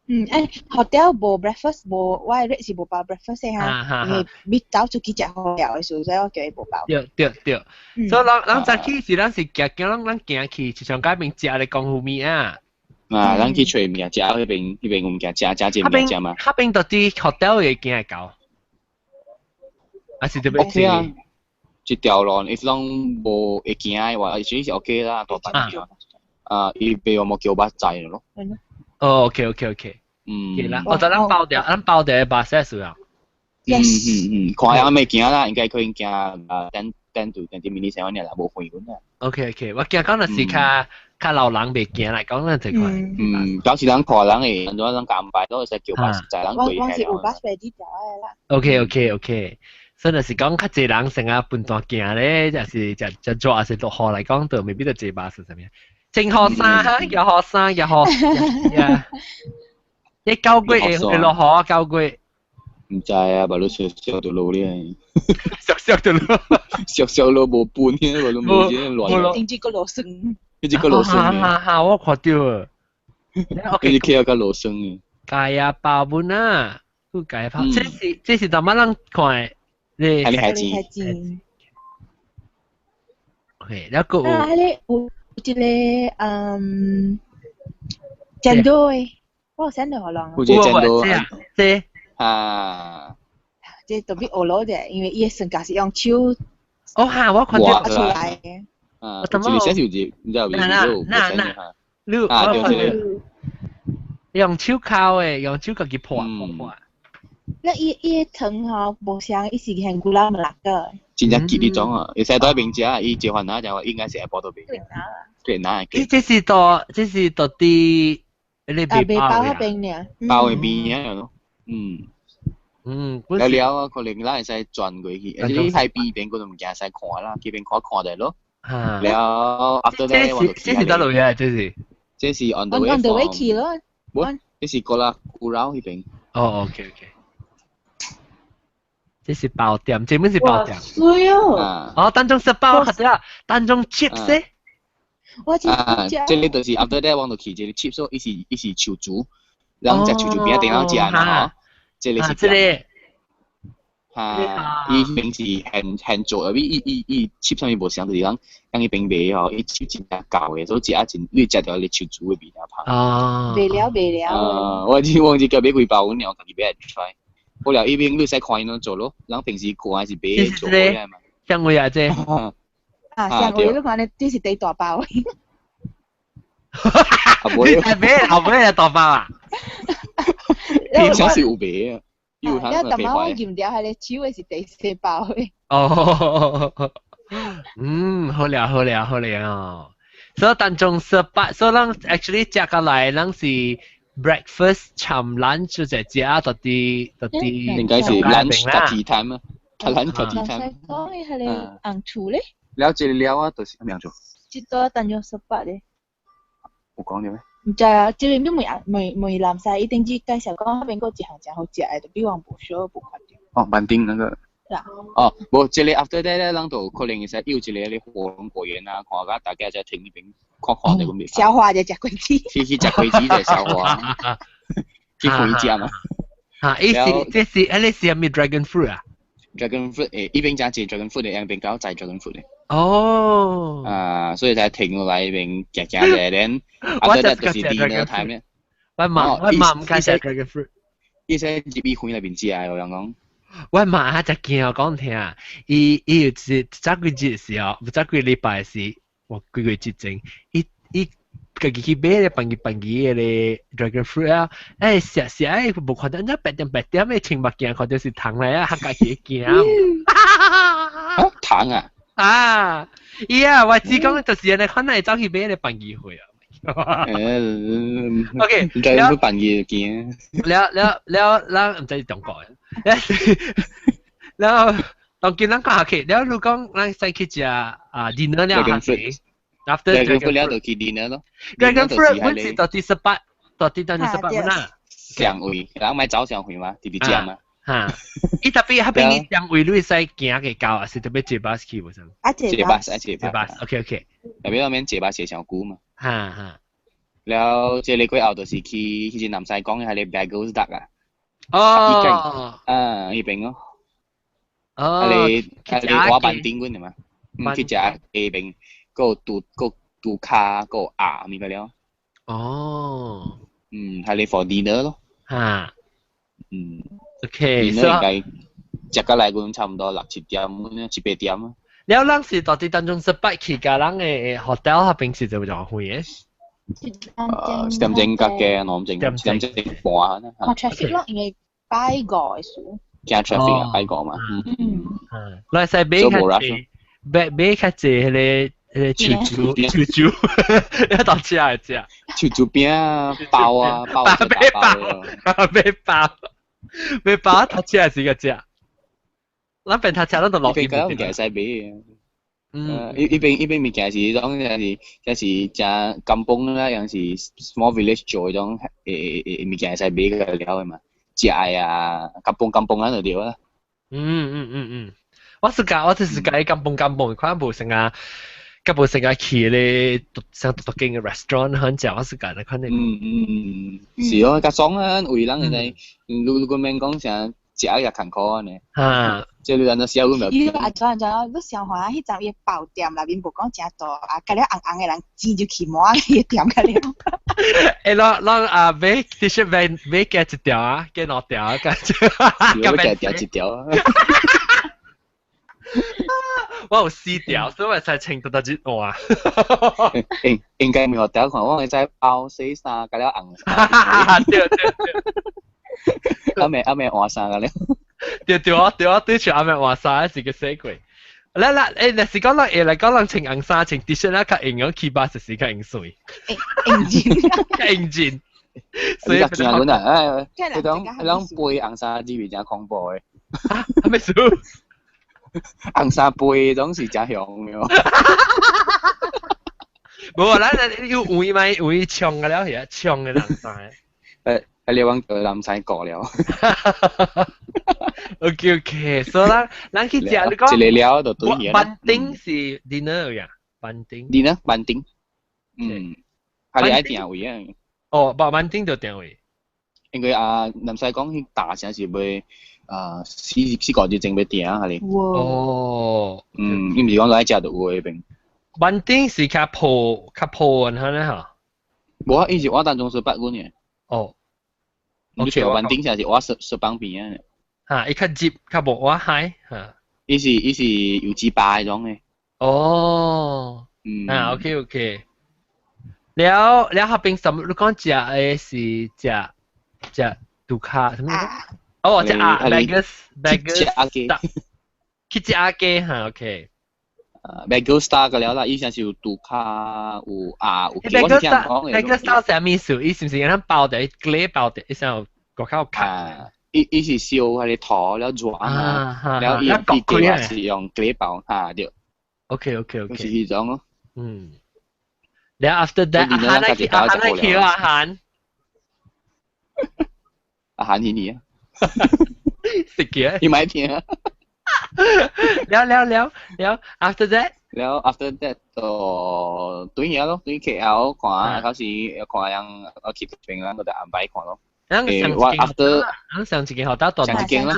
[SPEAKER 5] 嗯，誒，hotel 無 breakfast 無，我的 rate 是無包 breakfast 的哈，因為欲走出去食好料的，所以我叫伊無包。
[SPEAKER 2] 對對對，所以咱咱早起是咱是行行，咱咱行去市場街邊食咧功夫麵啊。
[SPEAKER 6] 啊，咱去揣物件食，彼邊有物件食，食這物件食嘛。
[SPEAKER 2] 彼邊到底 hotel 會行會到？還是特別
[SPEAKER 6] OK 啊，一條路，if 攏無會行的話，其實是 OK 啦，大班橋。啊，伊袂有無叫巴載咯。
[SPEAKER 2] 哦，OK。
[SPEAKER 6] 嗯。
[SPEAKER 2] 啦，我就咱包掉，咱包掉巴士數啊。
[SPEAKER 6] 嗯嗯嗯，看下未行啦，應該可能行啊，等等對等啲迷你成日啦，無回阮啦。
[SPEAKER 2] OK，我驚講若是較老人袂行來講，咱這塊。
[SPEAKER 6] 嗯，到時咱看人會，按怎咱安排都會使叫巴士載人過去。
[SPEAKER 5] 我是有巴士啲條的啦。
[SPEAKER 2] OK，所以若是講較濟人成日分段行咧，就是食食做，還是落雨來講，就未必得坐巴士啥物。真學生，又學生，又學，呀！你9月會落雨啊？9月。
[SPEAKER 6] 毋知啊，目你小小就落咧。
[SPEAKER 2] 小小就落，
[SPEAKER 6] 小小落無半嘅，無無錢亂。
[SPEAKER 5] 頂住個落霜。
[SPEAKER 6] 一直個落霜
[SPEAKER 2] 哈哈，我看到啊。
[SPEAKER 6] 一直起個落霜嘅。
[SPEAKER 2] 芥啊包本啊，佢芥包，這是怎麼人看？你
[SPEAKER 6] 係你孩子。
[SPEAKER 2] OK，แล้ว個
[SPEAKER 5] 啊，迄個有一個嗯，煎堆，我有 send 予人。
[SPEAKER 6] 有一個煎堆，
[SPEAKER 2] 這
[SPEAKER 6] 啊，
[SPEAKER 5] 這特別學攞者，因為伊的算價是用手。
[SPEAKER 2] 哦哈，我看到
[SPEAKER 5] 出來的。
[SPEAKER 6] 啊，這個寫手字，唔知有冇有
[SPEAKER 2] 那那你
[SPEAKER 6] 啊，對對。
[SPEAKER 2] 用手敲的，用手家己破破破。
[SPEAKER 5] 那伊的糖吼無像，伊是現古拉馬拉個。
[SPEAKER 6] 真正結呢種啊！會使在邊食，伊一番仔就話應該是會報到邊。對，哪會？
[SPEAKER 2] 這是到底你
[SPEAKER 5] 啊，袂包彼邊爾。
[SPEAKER 6] 包的邊啊咯，嗯。
[SPEAKER 2] 嗯，
[SPEAKER 6] 了了啊，可能咱會使轉過去，而且你海邊邊嗰種物件使看啦，這邊看看者咯。了，after that 我就
[SPEAKER 2] 這是佗落啊？這是
[SPEAKER 6] 這是 on the way
[SPEAKER 5] on the way 去咯。
[SPEAKER 6] 無，這是過啦古老彼邊。
[SPEAKER 2] 哦，OK。這是包店，這本是包店。
[SPEAKER 3] 水哦！
[SPEAKER 2] 哦，當中食包或者當中 chips 咧。
[SPEAKER 5] 我
[SPEAKER 6] 啊，這個就是 after that 我就去這個 chips，伊是樹薯，然後食樹薯餅頂後食嘛吼。這個是
[SPEAKER 2] 這個。
[SPEAKER 6] 哈，伊平時現做，伊 chip 上面無相，就是講，講伊邊賣吼，伊 chip 真正厚的，所以食啊真，你食著個樹薯的味道拍。
[SPEAKER 2] 哦。
[SPEAKER 5] 袂了袂了。
[SPEAKER 6] 啊，我只忘記叫買幾包，阮娘家己買來 try。好了，伊邊你使看伊怎做咯，人平時看是買做的嘛。
[SPEAKER 2] 香味啊，這。
[SPEAKER 5] 啊，香味你看呢，這是第大包。
[SPEAKER 2] 你係買後尾係大包啊？
[SPEAKER 6] 平常是有賣啊。
[SPEAKER 5] 你淡仔我驗掉係你手的是第四包的。
[SPEAKER 2] 哦，嗯，好了好了好了。所以當中18，所以咱 actually 食過來，咱是 breakfast 摻 lunch 就食到底到底。
[SPEAKER 6] 應該是 lunch 加 tea time 啊，lunch 加 tea time。
[SPEAKER 5] 講的係你紅厝咧？
[SPEAKER 6] 了這個了啊，就是咩做？
[SPEAKER 5] 這個當中18咧。
[SPEAKER 6] 有講著咩？
[SPEAKER 5] 毋知啊，這邊問問問南西，伊頂次介紹講彼邊閣一項誠好食的，就比我無少無看著。
[SPEAKER 6] 哦，萬丁那個。
[SPEAKER 5] 啦。
[SPEAKER 6] 哦，無，這個 after that 咧，咱就可能會使有一個咧火龍果園啊，看甲大家在停彼邊看看就咁。
[SPEAKER 5] 消化就食果子。
[SPEAKER 6] 去去食果子就消化。去回家嘛。
[SPEAKER 2] 嚇！伊是這是，彼個是啥物 dragon fruit 啊
[SPEAKER 6] ？dragon fruit 誒，一邊食一 dragon fruit 的，一邊搞摘 dragon fruit 的。
[SPEAKER 2] 哦。
[SPEAKER 6] 啊，所以才停落來彼邊行行者，then after that 就是 dinner time 咧。
[SPEAKER 2] 我嘛毋敢食 dragon fruit。
[SPEAKER 6] 伊說入去園內面食的，有人講。
[SPEAKER 2] 我嘛較驚講聽，伊有一早幾日時候，早幾禮拜時，我幾個月之前，伊家己去買咧放去放去的 dragon fruit 啊，欸食食欸無看到，白點白點的穿目鏡，看到是糖來啊，嚇家己驚。
[SPEAKER 6] 啊，糖啊！
[SPEAKER 2] 啊，伊啊，我只講就是按呢款，會走去買咧放機會啊。OK，
[SPEAKER 6] 唔知有扮嘢驚。
[SPEAKER 2] 了了了，咱毋知是中國的。了，當今咱講下去，了如講咱使去食啊 dinner 了下去。After
[SPEAKER 6] dragon fruit 了就去 dinner 咯。
[SPEAKER 2] Dragon fruit 阮是到第18，到底到第十八蚊啊？
[SPEAKER 6] 上位，人買走上位嘛，直直食嘛。
[SPEAKER 2] 哈，伊特別彼邊你上位你會使行個到，還是特別坐巴士去無？
[SPEAKER 5] 啊，
[SPEAKER 6] 坐巴士，坐
[SPEAKER 2] 巴士。OK。
[SPEAKER 6] 特別那邊坐巴士上久嘛。
[SPEAKER 2] 哈哈。
[SPEAKER 6] 了，這個過後就是去彼陣南西講的彼個 Bagels Duck 啊。
[SPEAKER 2] 哦。
[SPEAKER 6] 啊，彼邊咯。
[SPEAKER 2] 哦。
[SPEAKER 6] 彼個瓦板頂阮的嘛，去食下邊，閣有拄閣拄跤，閣有鴨，明白了？
[SPEAKER 2] 哦。
[SPEAKER 6] 嗯，係你 for dinner 咯。
[SPEAKER 2] 嚇。
[SPEAKER 6] 嗯。
[SPEAKER 2] OK，
[SPEAKER 6] dinner 應該食個來講差唔多六七點，七八點啊。
[SPEAKER 2] 了，咱是到底當中十八去加人嘅 hotel 嗰邊是就就遠嘅？
[SPEAKER 6] 7點鐘較嘅，2點鐘，7點鐘半
[SPEAKER 5] 看 traffic 咯，因為拜五嘅數。
[SPEAKER 6] 驚 traffic 啊，拜五嘛。
[SPEAKER 5] 嗯。
[SPEAKER 2] 來使買較濟，買買較濟彼個彼個樹珠樹珠，你當食會食？
[SPEAKER 6] 樹珠餅啊，包啊，包
[SPEAKER 2] 買包，買包，買包，頭食是個食。咱邊頭食咱就落。
[SPEAKER 6] 呢邊嗰物件使買嘅。嗯，伊邊物件是迄種，就是誠 kampung 啦，樣是 small village 做迄種物件會使買個了的嘛，食的啊，kampung kampung 啊就對啦。
[SPEAKER 2] 嗯嗯嗯嗯，我就是佮 kampung kampung，看無成啊，較無成啊去咧，像獨獨間嘅 restaurant 很食，我是佮那款的。
[SPEAKER 6] 嗯嗯嗯，是哦，較爽啊，為人會使，如果免講啥。食也艱苦呢。
[SPEAKER 2] 啊，
[SPEAKER 6] 這你按怎寫阮咪？
[SPEAKER 5] 伊啊怎怎，你想看彼陣伊包店內面無講誠大，啊，甲了紅紅的人錢就去滿伊店甲了。
[SPEAKER 2] 欸，咱咱啊買 T-shirt 買買加一條啊，加兩條啊，加
[SPEAKER 6] 加條一條啊。
[SPEAKER 2] 我有四條，所以我才穿得到這換。
[SPEAKER 6] 應應該沒有條看，我會使包洗衫，甲了紅。
[SPEAKER 2] 對對對。
[SPEAKER 6] 阿妹換衫個咧，
[SPEAKER 2] 對對啊對啊，對住阿妹換衫是個死鬼。來來，欸，若是講人會來講人穿紅衫穿 T 恤咧，較用樣去巴是較用水。
[SPEAKER 5] 用盡，
[SPEAKER 2] 較用盡。
[SPEAKER 6] 所以你驚阮啊？哎，彼種彼種背紅衫字是誠恐怖的。
[SPEAKER 2] 啊？啥物事？
[SPEAKER 6] 紅衫背總是誠凶的。
[SPEAKER 2] 無啊，咱有位咪位長個了，是啊，長的紅衫。
[SPEAKER 6] 欸，你往叫南西過了。
[SPEAKER 2] OK OK，所以咱咱去食，你講
[SPEAKER 6] 一個了就對去。
[SPEAKER 2] 班頂是 dinner 呀，班頂。
[SPEAKER 6] dinner 班頂。嗯，係你愛訂位啊？
[SPEAKER 2] 哦，班頂就訂位。
[SPEAKER 6] 因為啊，南西講彼大城是欲啊四四個月前欲訂啊，係你。
[SPEAKER 2] 哦。
[SPEAKER 6] 嗯，伊毋是講來食就有彼邊。
[SPEAKER 2] 班頂是較破較破的，呢嚇。
[SPEAKER 6] 無啊，伊是活單中十八阮的。
[SPEAKER 2] 哦。
[SPEAKER 6] 你找班頂才是活十十幫邊啊。
[SPEAKER 2] 嚇，伊較入較無活海嚇。
[SPEAKER 6] 伊是有雞巴彼種的。
[SPEAKER 2] 哦。
[SPEAKER 6] 嗯。
[SPEAKER 2] 啊，OK OK。了了，彼邊什麼？你講食的是食食杜卡什麼？哦，食鴨，Bagels Bagels。
[SPEAKER 6] 食鴨雞。
[SPEAKER 2] 去食鴨雞嚇，OK。
[SPEAKER 6] 啊，Bagel Star 個了啦，以前是有杜卡有鴨有。
[SPEAKER 2] Bagel Star，Bagel Star 啥物意思？伊是毋是按包的，雞包的，伊想國較卡。
[SPEAKER 6] 伊是燒彼个塗了熱啊，了伊伊雞是用雞包嚇對。
[SPEAKER 2] OK。
[SPEAKER 6] 是彼種咯。
[SPEAKER 2] 嗯。了 after that，阿韓去阿韓去阿韓。
[SPEAKER 6] 阿韓是你啊？
[SPEAKER 2] 食嘅。
[SPEAKER 6] 你買聽啊？
[SPEAKER 2] 了了了了，after that，
[SPEAKER 6] 了 after that 就對嘢咯，對 KL 看，到時看樣我去邊咱個就安排看咯。
[SPEAKER 2] 我 after，咱上一間學校
[SPEAKER 6] 上一間啦。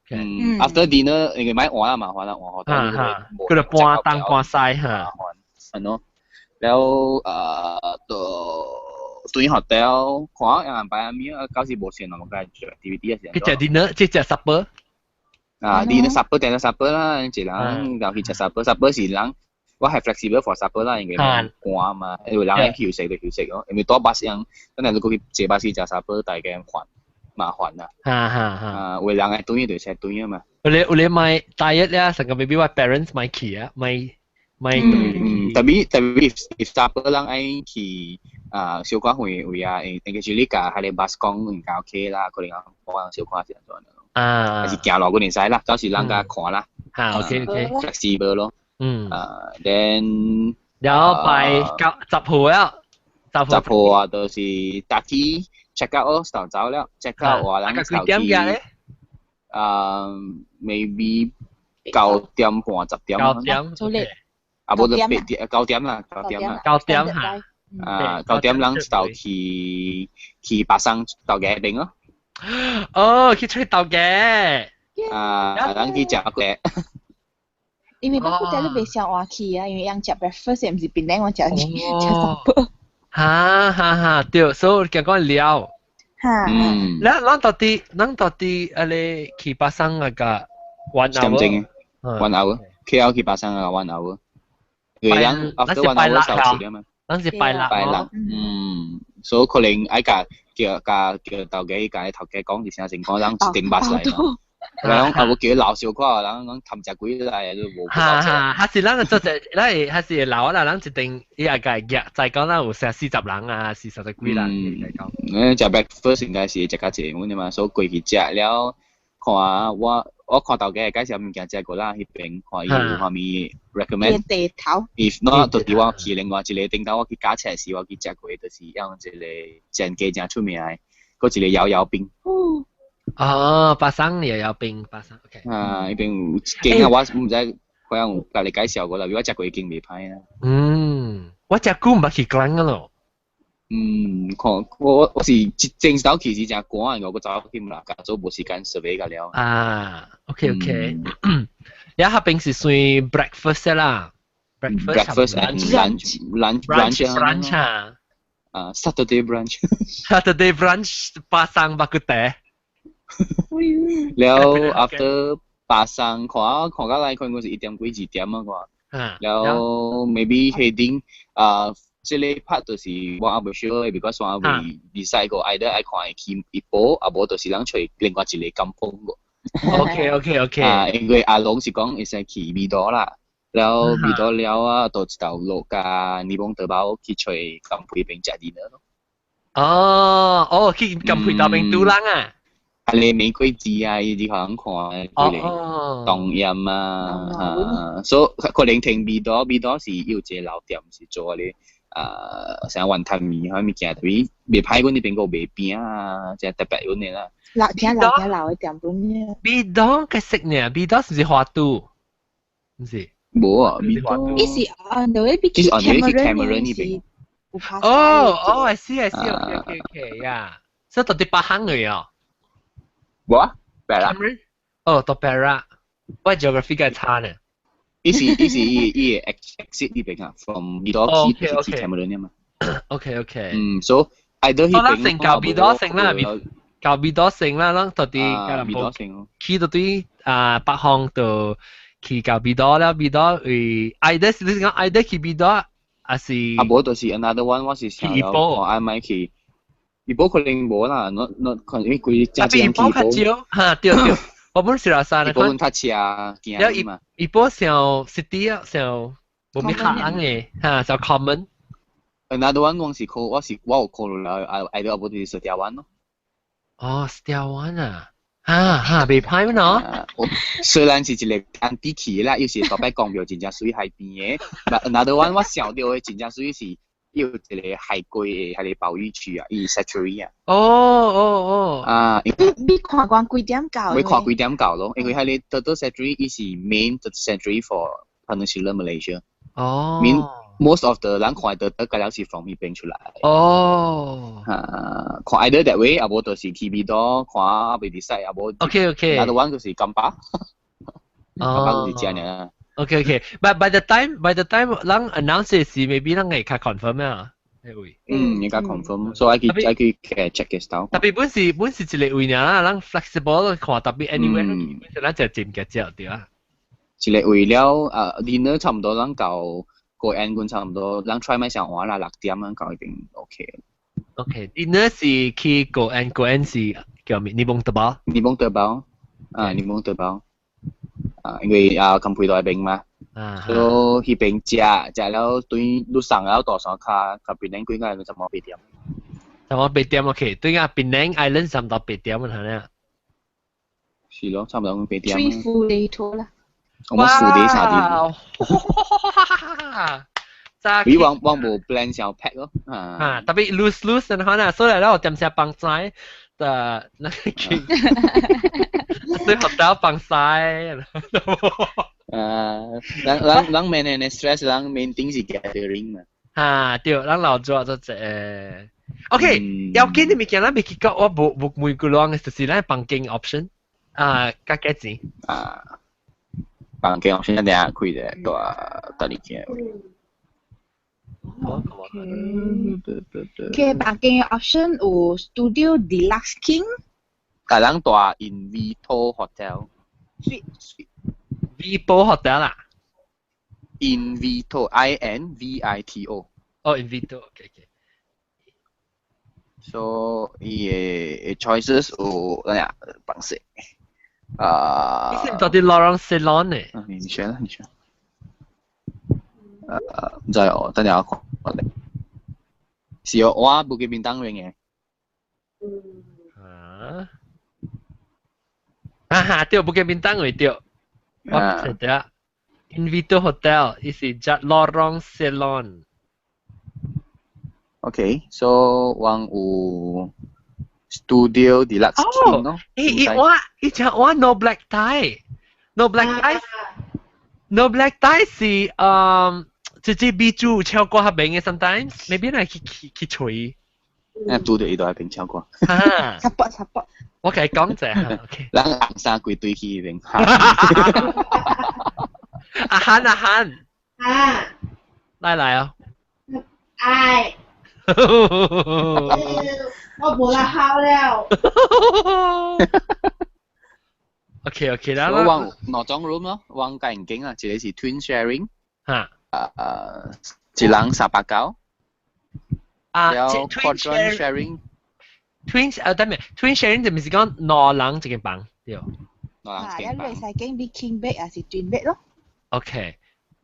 [SPEAKER 6] 嗯，after dinner 應該買換啦，麻煩啦，換學
[SPEAKER 2] 校。佢就搬東搬西嚇。
[SPEAKER 6] 係咯，了就對學校看樣安排阿咪，到時無線咯，我該做 DVD 啊。
[SPEAKER 2] 佢食 dinner，即食 supper。
[SPEAKER 6] 啊，你 supper 訂咗 supper 啦，一人就去食 supper，supper 是人我係 flexible for supper 啦，因為趕嘛，因為人愛休息就休息咯，因為搭巴士人，等下如果去坐巴士食 supper，大家煩麻煩啦。
[SPEAKER 2] 哈哈哈。
[SPEAKER 6] 啊，有人愛轉就食轉啊嘛。
[SPEAKER 2] 有你買 diet 咧，成個 maybe 我 parents 買去啊，買買。
[SPEAKER 6] 嗯，特別特別 if supper 人愛去啊，小可遠位啊，應該是你共彼個 bus 講應該 OK 啦，可能我小可是按怎樣。
[SPEAKER 2] 啊，
[SPEAKER 6] 還是行路嗰陣使啦，到時人家看啦。
[SPEAKER 2] 嚇，OK OK。
[SPEAKER 6] flexible 咯。
[SPEAKER 2] 嗯。
[SPEAKER 6] 啊，then
[SPEAKER 2] 然後拜9十號啊，
[SPEAKER 6] 十號啊，就是早起 check out 咯，就走了，check out 話人
[SPEAKER 2] 幾點嘅咧？
[SPEAKER 6] 啊，maybe 9點半10點。
[SPEAKER 2] 9點。
[SPEAKER 5] 早啲。
[SPEAKER 6] 啊，無就8點九點啦，九點啦。
[SPEAKER 2] 九點嚇。
[SPEAKER 6] 啊，九點人就去去巴生頭家邊咯。
[SPEAKER 2] 哦，去揣頭家。
[SPEAKER 6] 啊，人去食個。
[SPEAKER 5] 因為包括你袂想換去啊，因為人食 breakfast 毋是檳榔，我食食 supper。
[SPEAKER 2] 哈哈哈，對，所以講講了。
[SPEAKER 5] 哈。
[SPEAKER 2] 咱咱到底，咱到底啊你去巴生那個 one
[SPEAKER 6] 點
[SPEAKER 2] hour？
[SPEAKER 6] 鐘，one hour，KL 去巴生啊 one hour。因為咱 after one hour 收錢嘛。
[SPEAKER 2] 咱是拜六。
[SPEAKER 6] 拜六，嗯，所以可能愛共叫共叫頭家共頭家講，而成講咱一定巴士來嘛。人啊無叫伊留小可，人講貪食幾來都無。
[SPEAKER 2] 哈哈，還是咱做者，咱會還是會留啦，咱一定伊也共夾，再講咱有成40人啊，40幾人來講。
[SPEAKER 6] 食 breakfast 應該是食較濟阮嘛，所以過去食了，看我我看頭家介紹物件食過啦，彼邊看伊有啥物 recommend。
[SPEAKER 5] 地頭。
[SPEAKER 6] If not，就是我去另外一个頂頭，我去駕車時，我去食過，就是用一個全家誠出名的，閣一個搖搖冰。
[SPEAKER 2] 哦，巴生搖搖冰，巴生 OK。
[SPEAKER 6] 啊，彼邊有一間啊，我毋知可能有共你介紹過啦，我食過一間袂歹啊。
[SPEAKER 2] 嗯，我食久毋捌去 Klang 咯。
[SPEAKER 6] 嗯，看我我是正頭其實誠趕，我閣走去啦，加做無時間 survey 個了。
[SPEAKER 2] 啊，OK OK，也彼邊是算 breakfast 啦
[SPEAKER 6] ，breakfast breakfast and lunch lunch
[SPEAKER 2] brunch brunch 啊，
[SPEAKER 6] 啊 Saturday brunch
[SPEAKER 2] Saturday brunch 巴生肉骨茶。
[SPEAKER 6] 了 after 巴生看看到來看，我是1點幾2點啊看，了 maybe heading 啊。這個 part 就是我還未 sure，because 我還未 decide 過，either 愛看會去怡保，啊無就是人揣另外一個 kampung 個。
[SPEAKER 2] OK。
[SPEAKER 6] 啊，因為阿龍是講會使去美多啦，了美多了啊，到一條路加檸檬德包去揣金皮邊食 dinner 咯。
[SPEAKER 2] 哦哦，去金皮大邊拄人啊！
[SPEAKER 6] 啊，你玫瑰枝啊，伊啲可能看，個當鹽啊，啊，所以可能聽美多，美多是有一個老店是做咧。啊，啥雲吞麵啥物件，特別袂歹，阮那邊個賣餅啊，真特別阮的啦。
[SPEAKER 5] 老聽老聽老的店本呢？
[SPEAKER 2] 美多嘅食呢？美多是毋是花都？毋是。
[SPEAKER 6] 無啊，美多。
[SPEAKER 5] 伊是 on the way 去 Cameron
[SPEAKER 6] 呢邊。
[SPEAKER 2] 哦哦，I see I see，OK OK OK 呀，所以到底巴行嘅哦。
[SPEAKER 6] 無啊，Perak。
[SPEAKER 2] 哦，到 Perak，我 geography 較差呢。
[SPEAKER 6] 伊是伊是伊伊個 exit 呢邊啊，from 美多去去 Cameron 嘛。
[SPEAKER 2] OK。
[SPEAKER 6] 嗯，所以 either
[SPEAKER 2] 彼邊。成舊美多城啦，舊美多城啦，咱到底
[SPEAKER 6] 美多城。
[SPEAKER 2] 去到對啊北方就去舊美多啦，美多為 either 是你講 either 去美多，還是？
[SPEAKER 6] 啊，無就是 another one，我是想要看愛買去。怡保可能無啦，我可能因為規真
[SPEAKER 2] 正怡保較少，哈對對。我本是拉山
[SPEAKER 6] 的，怡保較車行嘛。
[SPEAKER 2] 怡保上 city 啊，上無咩客人嘅，哈，上 common。
[SPEAKER 6] Another one 我是考，我是我有考慮了，啊，愛到無就是石碉灣咯。
[SPEAKER 2] 哦，石碉灣啊，哈哈，袂歹喏。
[SPEAKER 6] 我雖然是一個安迪去啦，有時大擺講著真正媠海邊的。But another one 我想到的真正媠是有一個海龜的彼個保育區啊，伊 sanctuary 啊。
[SPEAKER 2] 哦哦哦。
[SPEAKER 6] 啊，
[SPEAKER 5] 你你看慣幾點到？
[SPEAKER 6] 會看幾點到咯，因為彼個 Turtle Sanctuary 伊是 main sanctuary for Peninsular Malaysia。
[SPEAKER 2] 哦。
[SPEAKER 6] Mean most of the 人看到得個了是 from 彼邊出來。
[SPEAKER 2] 哦。
[SPEAKER 6] 啊，看 either that way，啊無就是去美多看未 decide，啊無。
[SPEAKER 2] OK。
[SPEAKER 6] Another one 就是金巴。金巴就是正爾。
[SPEAKER 2] OK，but by the time 人 announce 時，maybe 人會較 confirm 啊。會。
[SPEAKER 6] 嗯，應該 confirm，所以愛去 check 嘅 style。
[SPEAKER 2] 特別本是本是一個位爾啦，人 flexible 看特別 anywhere，本是咱就佔嘅只對啊。
[SPEAKER 6] 一個為了啊，dinner 差唔多，咱到個晏官差唔多，咱 try 咪上晏啦，6點咱到已經 OK。
[SPEAKER 2] OK，dinner 是去個晏，個晏是叫咩？檸檬德包。
[SPEAKER 6] 檸檬德包，啊，檸檬德包。啊，因為啊，金皮那邊嘛，所以彼邊食食了對路上了大山跤，較檳城幾個差不多8點。
[SPEAKER 2] 差不多八點 OK，對啊，檳城 Island 差不多八點啊，係咪？
[SPEAKER 6] 是咯，差不多八點。
[SPEAKER 5] Three full day tour 啦。
[SPEAKER 6] 我們 full day 3點。你我我無 plan 想 pack 咯。
[SPEAKER 2] 啊，特別 loose loose 然後呢，所以咧我點寫幫仔的那個去。對學到放晒。
[SPEAKER 6] 人人人免呢 stress，人 main thing 是 gathering 嘛。
[SPEAKER 2] 啊，對，人老做做這。OK，要緊的物件咱未去講，我無無每個人就是咱房間 option 啊，加幾錢？
[SPEAKER 6] 啊，房間 option 一定開的，大大啲嘅。
[SPEAKER 2] 無
[SPEAKER 5] 佢房間嘅 option 有 Studio Deluxe King。
[SPEAKER 6] 大人住 Invito Hotel。
[SPEAKER 5] Suite。
[SPEAKER 2] Vivo Hotel 啦。
[SPEAKER 6] Invito I N V I T O。
[SPEAKER 2] 哦，Invito OK。
[SPEAKER 6] So 伊嘅 choices 有咩啊？房式。啊。
[SPEAKER 2] 你是到底 Lorong Ceylon 呢？
[SPEAKER 6] 你選啦，你選。唔知哦，等下我看。是哦，我無記便當嘅。
[SPEAKER 3] 嗯。
[SPEAKER 2] 啊。啊哈，對，無記便當位對。我記得。Invito Hotel，伊是 Lorong Ceylon。
[SPEAKER 6] OK，so 我有 Studio Deluxe King 咯。
[SPEAKER 2] 欸欸，我以前我 no black tie，no black tie，no black tie 是直接比主唱歌較明嘅，sometimes，maybe 來去去去吹。
[SPEAKER 6] 誒，拄著伊都喺邊唱歌。
[SPEAKER 2] 哈。
[SPEAKER 5] support support。
[SPEAKER 2] 我共伊講者嚇，OK。
[SPEAKER 6] 咱紅衫規堆去彼邊。
[SPEAKER 2] 阿漢阿漢。
[SPEAKER 3] 啊。
[SPEAKER 2] 來來哦。
[SPEAKER 3] 愛。我無啦好了。
[SPEAKER 2] OK 啦。
[SPEAKER 6] 我往兩種 room 咯，往間間啊，一個是 twin sharing，
[SPEAKER 2] 嚇，
[SPEAKER 6] 一人390。
[SPEAKER 2] 啊
[SPEAKER 6] 然後 quadrant sharing。
[SPEAKER 2] twin 啊，等陣，twin sharing 就唔是講兩人一間房，對。
[SPEAKER 6] 兩人一間房。
[SPEAKER 5] 啊，你會使揀比 king bed 還是 twin bed 咯
[SPEAKER 2] ？OK。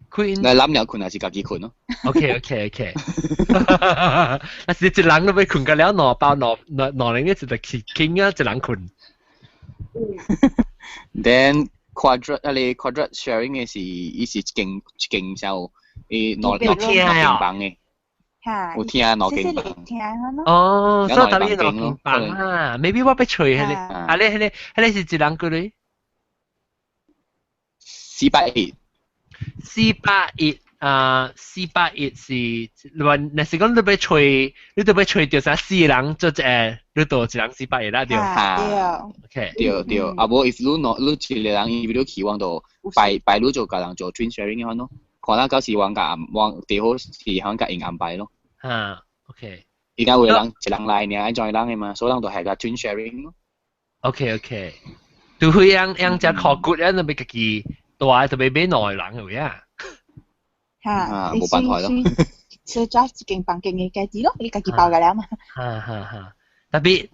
[SPEAKER 2] queen
[SPEAKER 6] 你諗了困還是家己困咯
[SPEAKER 2] ？OK。但是一人都欲睏個了，兩包兩兩兩人一就去傾啊，一人睏。
[SPEAKER 6] Then quadrat 啊，你 quadrat sharing 嘅是，伊是一間一間就伊兩兩間房嘅。有聽兩間房。
[SPEAKER 2] 哦，所以特別兩間房啊，maybe 我欲揣彼個，啊你彼個彼個是一人幾鐳？410。四百一啊，四百一是，你話若是講你欲揣，你都欲揣著啥四個人做一個，你就一人四百一啦，對。
[SPEAKER 5] 對。
[SPEAKER 2] OK。
[SPEAKER 6] 對對，啊無，if 你兩你一個人，伊你期望就排排你就共人做 twin sharing 嘅咯，看咱到時我共我最好是響共𪜶安排咯。
[SPEAKER 2] 哈，OK。
[SPEAKER 6] 而家有個人一人來爾，愛做人嘅嘛，所以人就係個 twin sharing 咯。
[SPEAKER 2] OK，除非樣樣只考骨咧，你欲家己大特別買兩人嘅啊。
[SPEAKER 5] 嚇，
[SPEAKER 6] 冇辦法咯。
[SPEAKER 5] 所以抓一間房間嘅價錢咯，你家己包個了嘛。
[SPEAKER 2] 哈哈哈，特別，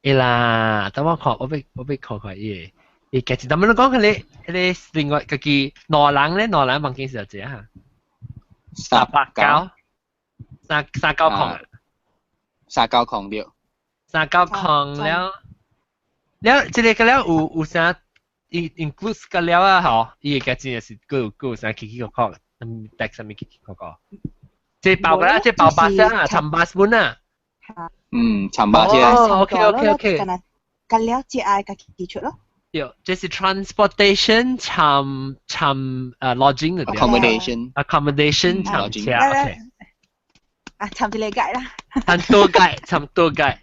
[SPEAKER 2] 會啦，等我看，我欲我欲看看伊個，伊價錢。但係你講佢你彼個另外家己兩人咧，兩人房間是幾啊？390，三三九空。
[SPEAKER 6] 三九空對。
[SPEAKER 2] 三九空了，了，這個個了有有啥？include 個了啊，吼，伊個價錢也是閣有閣有啥起起個個，嗯，tax 啥物起起個個。這包個啦，這包巴士啊，參巴士本啊。
[SPEAKER 6] 嗯，參巴士。
[SPEAKER 2] 哦，OK。
[SPEAKER 5] 個了這愛家己出咯。
[SPEAKER 2] 對，這是 transportation 參參lodging 的對。
[SPEAKER 6] accommodation。
[SPEAKER 2] accommodation 參車，OK。
[SPEAKER 5] 啊，參一個解啦。
[SPEAKER 2] 參多解，參多解。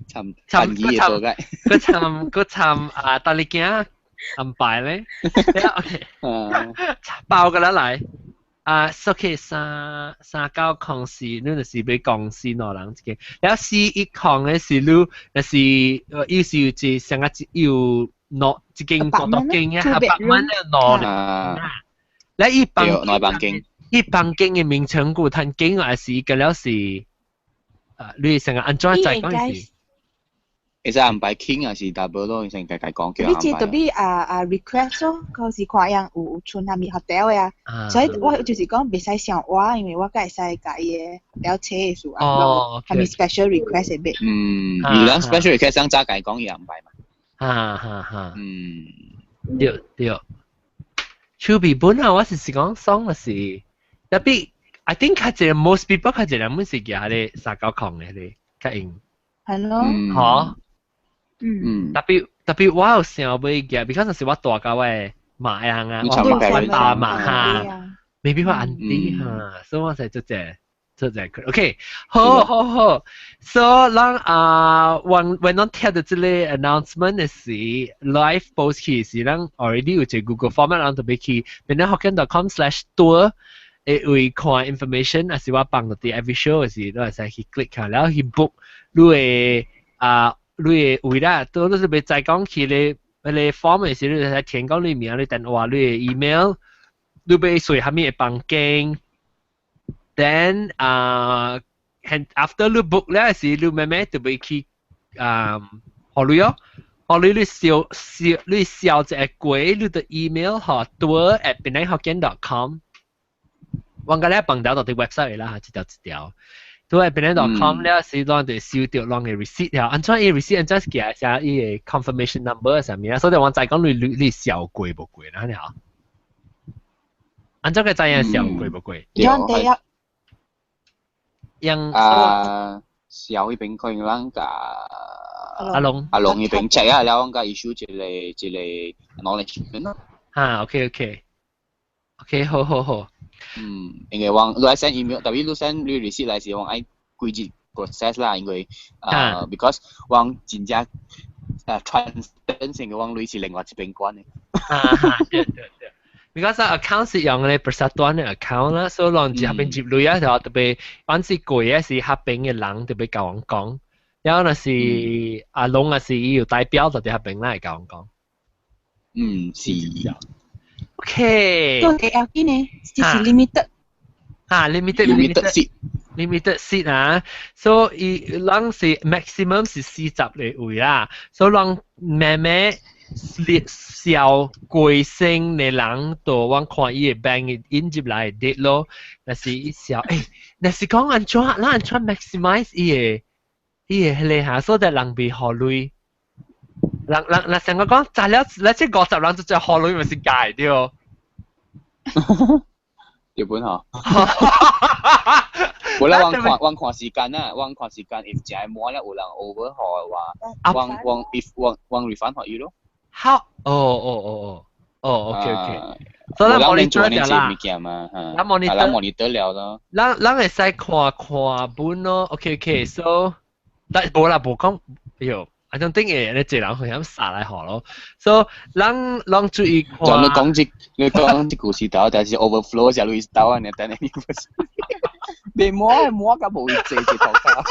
[SPEAKER 6] 參參二嘅多解。
[SPEAKER 2] 佢參佢參啊，大力鏡安排咧。OK。包個啦來。啊，OK，三三九空是，你就是欲公司兩人一間，了四一空的是你，若是意思有一上個有兩一間多多間嘅，啊百蚊嘅兩人。了伊房
[SPEAKER 6] 房間，
[SPEAKER 2] 伊房間嘅名稱有趁間還是個了是，啊，你成個按怎在講是？
[SPEAKER 6] 會使安排 king 還是 double 咯，先家家講叫
[SPEAKER 5] 你這特別啊啊 request 咯，可是看樣有有剩啥物 hotel 呀，所以我就是講袂使想我，因為我閣會使共伊個 hotel 車的數啊，係咪 special request 的欲？
[SPEAKER 6] 嗯，如果 special request 想早共伊講伊安排嘛。
[SPEAKER 2] 哈哈哈。對對。手臂本啊，我是是講爽的是，特別 I think 較濟 most people 較濟人本是舉彼個三九空的彼個較用。
[SPEAKER 5] 係咯。
[SPEAKER 2] 吼。
[SPEAKER 5] 嗯。
[SPEAKER 2] 特別特別我有想欲舉，because 是我大甲我的媽人啊，我爸媽哈，maybe 我 auntie 哈，所以我才做這做這個。OK，好好好，so 咱啊，when 咱聽到這個 announcement 的時，live post 去時，咱 already 有一個 Google form，咱特別去 penanghokkien.com/tour。會會看 information，還是我放到啲 every show 時，你會使去 click 下，然後去 book 你的啊，你的位啦，都你是袂再講去咧，彼個 form 的時，你會使填講你名、你電話、你的 email，你欲睡啥物的房間，then 啊，after 你 book 了時，你慢慢就欲去啊，予鐳哦。予鐳你燒燒你燒一個過，你的 email 予 tour@penanghokkien.com。我個咧放到到啲 website 啦，一條一條。tour@penang.com 了時，攏就收到攏嘅 receipt 了。按怎伊 receipt 按怎是寄啥伊個 confirmation number 啥物啊？所以我知講你你你燒過無過啦，你嚇？按怎個知影燒過無過？
[SPEAKER 5] 樣第一，
[SPEAKER 2] 用
[SPEAKER 6] 啊，燒彼邊可能咱共
[SPEAKER 2] 阿龍
[SPEAKER 6] 阿龍彼邊 check 啊，了阮共 issue 一個一個 acknowledgement 咯。
[SPEAKER 2] 哈，OK OK，OK，好好好。
[SPEAKER 6] 嗯，因為我你愛 send email，特別你 send 你 receipt 來時，我愛規日 process 啦，因為啊，because 我真正啊 transparent 性嘅我鐳是另外一邊管的。
[SPEAKER 2] 啊哈，對對對。because account 是用咧 persatuan 的 account 啦，所以攏是合邊接鐳啊，就特別反正過嘅是合邊嘅人特別共阮講，然後若是阿龍若是伊有代表就佇合邊來共阮講。
[SPEAKER 6] 嗯，是。
[SPEAKER 2] OK。
[SPEAKER 5] 都幾要緊呢？這是 limited。
[SPEAKER 2] 哈，limited
[SPEAKER 6] limited seat。
[SPEAKER 2] limited seat 啊，所以人是 maximum 是40個位啦，所以人慢慢列銷過身的人，就我看伊的 bank 引入來的咯。若是伊銷，欸，若是講按怎，咱按怎 maximize 伊的伊的彼個哈，所以人袂予鐳。人人若成個講，賺了，咱這50人就做予鐳，咪是假對。
[SPEAKER 6] 日本嗬。無啦，我看我看時間啊，我看時間，if 食滿了有人 over 予的話，我我 if 我我 refund 予伊咯。
[SPEAKER 2] 好，哦哦哦哦，哦，OK OK。所以咱 monitor 了啦，
[SPEAKER 6] 咱 monitor，咱 monitor 了咯。
[SPEAKER 2] 咱咱會使看看本咯，OK OK，so，但無啦，無講，哎喲。I don't think 會你濟人會咁殺來學咯，所以咱攏注意看。
[SPEAKER 6] 就你講這，你講這故事頭，但是 overflow 時類豆啊，你等你別摸摸甲無濟一頭家。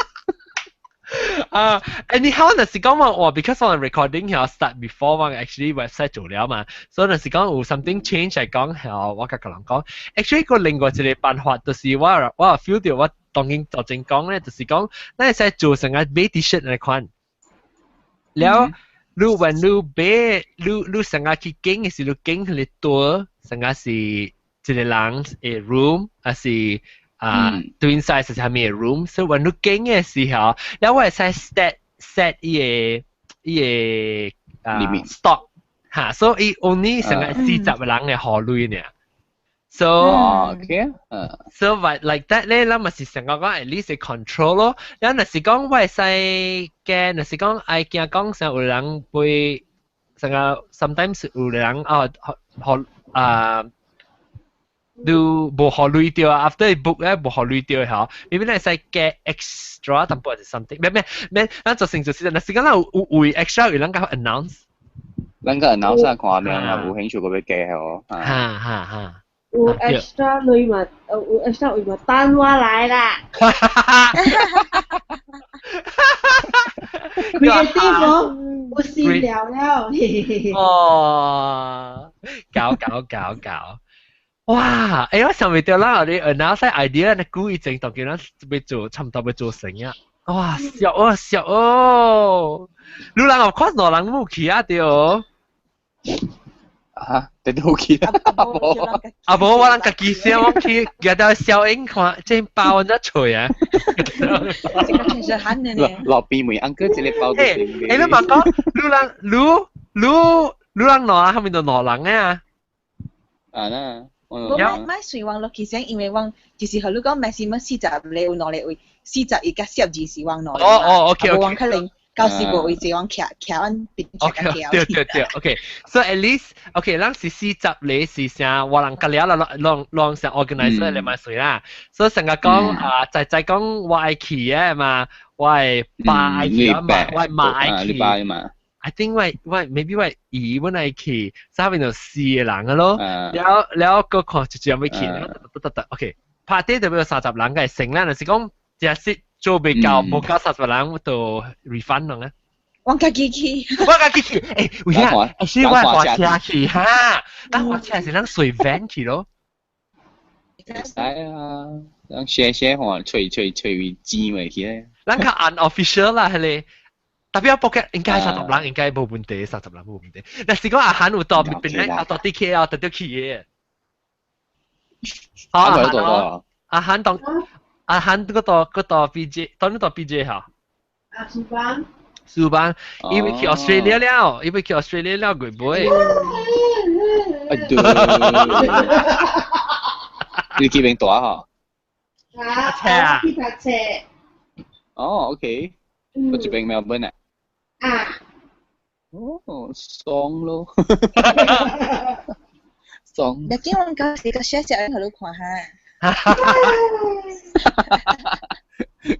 [SPEAKER 2] 啊，anyhow 若是講話我 because 我 recording 係 start before 我 actually website 做了嘛，所以若是講有 something change 嚟講係我共個人講，actually 個另外一個辦法就是我我 feel 到我當然就正講咧，就是講咱會使做成個買 T-shirt 來款。了，你when 你買，你你成日去揀的時，你揀彼個桌，成日是一個人的 room，還是啊 twin size 是啥物的 room，所以 when 你揀的時候，了我會使 set set 伊個伊個啊 stock，哈，所以 only 成日40個人會予鐳爾。So,
[SPEAKER 6] okay.
[SPEAKER 2] So but like that 咧，咱咪是成個講 at least control 咯。然後若是講我會使驚，若是講愛驚講啥有人會成個 sometimes 有人啊予啊，你無予鐳著啊，after book 咧無予鐳著嚇，明明你會使加 extra 淡薄是 something，咩咩咩，咱就成就是，若是講咱有有位 extra 有人共 announce，
[SPEAKER 6] 咱共 announce 啊，看咩啊，有興趣個欲加哦。
[SPEAKER 2] 哈哈哈。
[SPEAKER 3] 有 extra 鐳嘛，有 extra 位嘛，等我來啦。creative 哦，有新料了。
[SPEAKER 2] 哦，搞搞搞搞！哇！欸，我想袂著啦，你 announce idea，你故意整當叫咱欲做，差毋多欲做成啊！哇，痟哦痟哦！你人 of course 兩人冇去啊對。
[SPEAKER 6] 啊，你都去啊？
[SPEAKER 2] 啊無，我人家己先，我去舉到小英看，這包真脆啊！
[SPEAKER 5] 這個確實喊的呢。
[SPEAKER 6] 路邊問 uncle 一個包。
[SPEAKER 2] 欸，欸，你嘛講，你人你你你人兩人，後面就兩人啊？
[SPEAKER 6] 啊那。
[SPEAKER 5] 我莫莫隨往落去先，因為阮就是予你講 maximum 40個有兩個位，41佮42是阮兩個。
[SPEAKER 2] 哦哦，OK OK。
[SPEAKER 5] 無阮可能。到時無位置，阮徛徛阮邊
[SPEAKER 2] OK，對對對，OK。So at least OK，咱是40個是啥？我人隔了啦，攏攏成 organizer 嚟嘛算啦。所以成日講啊，在在講我愛去嘅嘛，我愛爸愛去啊嘛，我愛媽愛去。
[SPEAKER 6] 你爸嘛。
[SPEAKER 2] I think 我 maybe 我姨本來去，啥邊就四個人個咯，了了個看就這樣去，得得得，OK，party 就要30人嘅成啦，就是講假設做未夠，無夠30人就 refund 咯咧。
[SPEAKER 5] 我家己去，
[SPEAKER 2] 我家己去，欸，有影，欸，是我駛車去哈，咱駛車是咱隨 van 去咯。
[SPEAKER 6] 使啊，咱 share share 看，揣揣揣錢咪去咧。
[SPEAKER 2] 咱較 unofficial 啦，彼個。特別我 book 應該三十人應該無問題，三十人無問題。但是講阿韓有到邊咧，阿到 DKL 特別去嘅。好，阿韓阿韓當阿韓嗰度 PJ，當你到 PJ 哈？
[SPEAKER 3] 啊，書班。
[SPEAKER 2] 書班，因為去 Australia 了，因為去 Australia 了，月尾。
[SPEAKER 6] 哎對，你去邊大嗬？
[SPEAKER 3] 啊，去讀冊。
[SPEAKER 6] 哦，OK，我這邊 Melbourne 啊。
[SPEAKER 3] 啊。
[SPEAKER 6] 哦，爽咯。爽。
[SPEAKER 5] 你叫我舊時個 share 只喺度看下。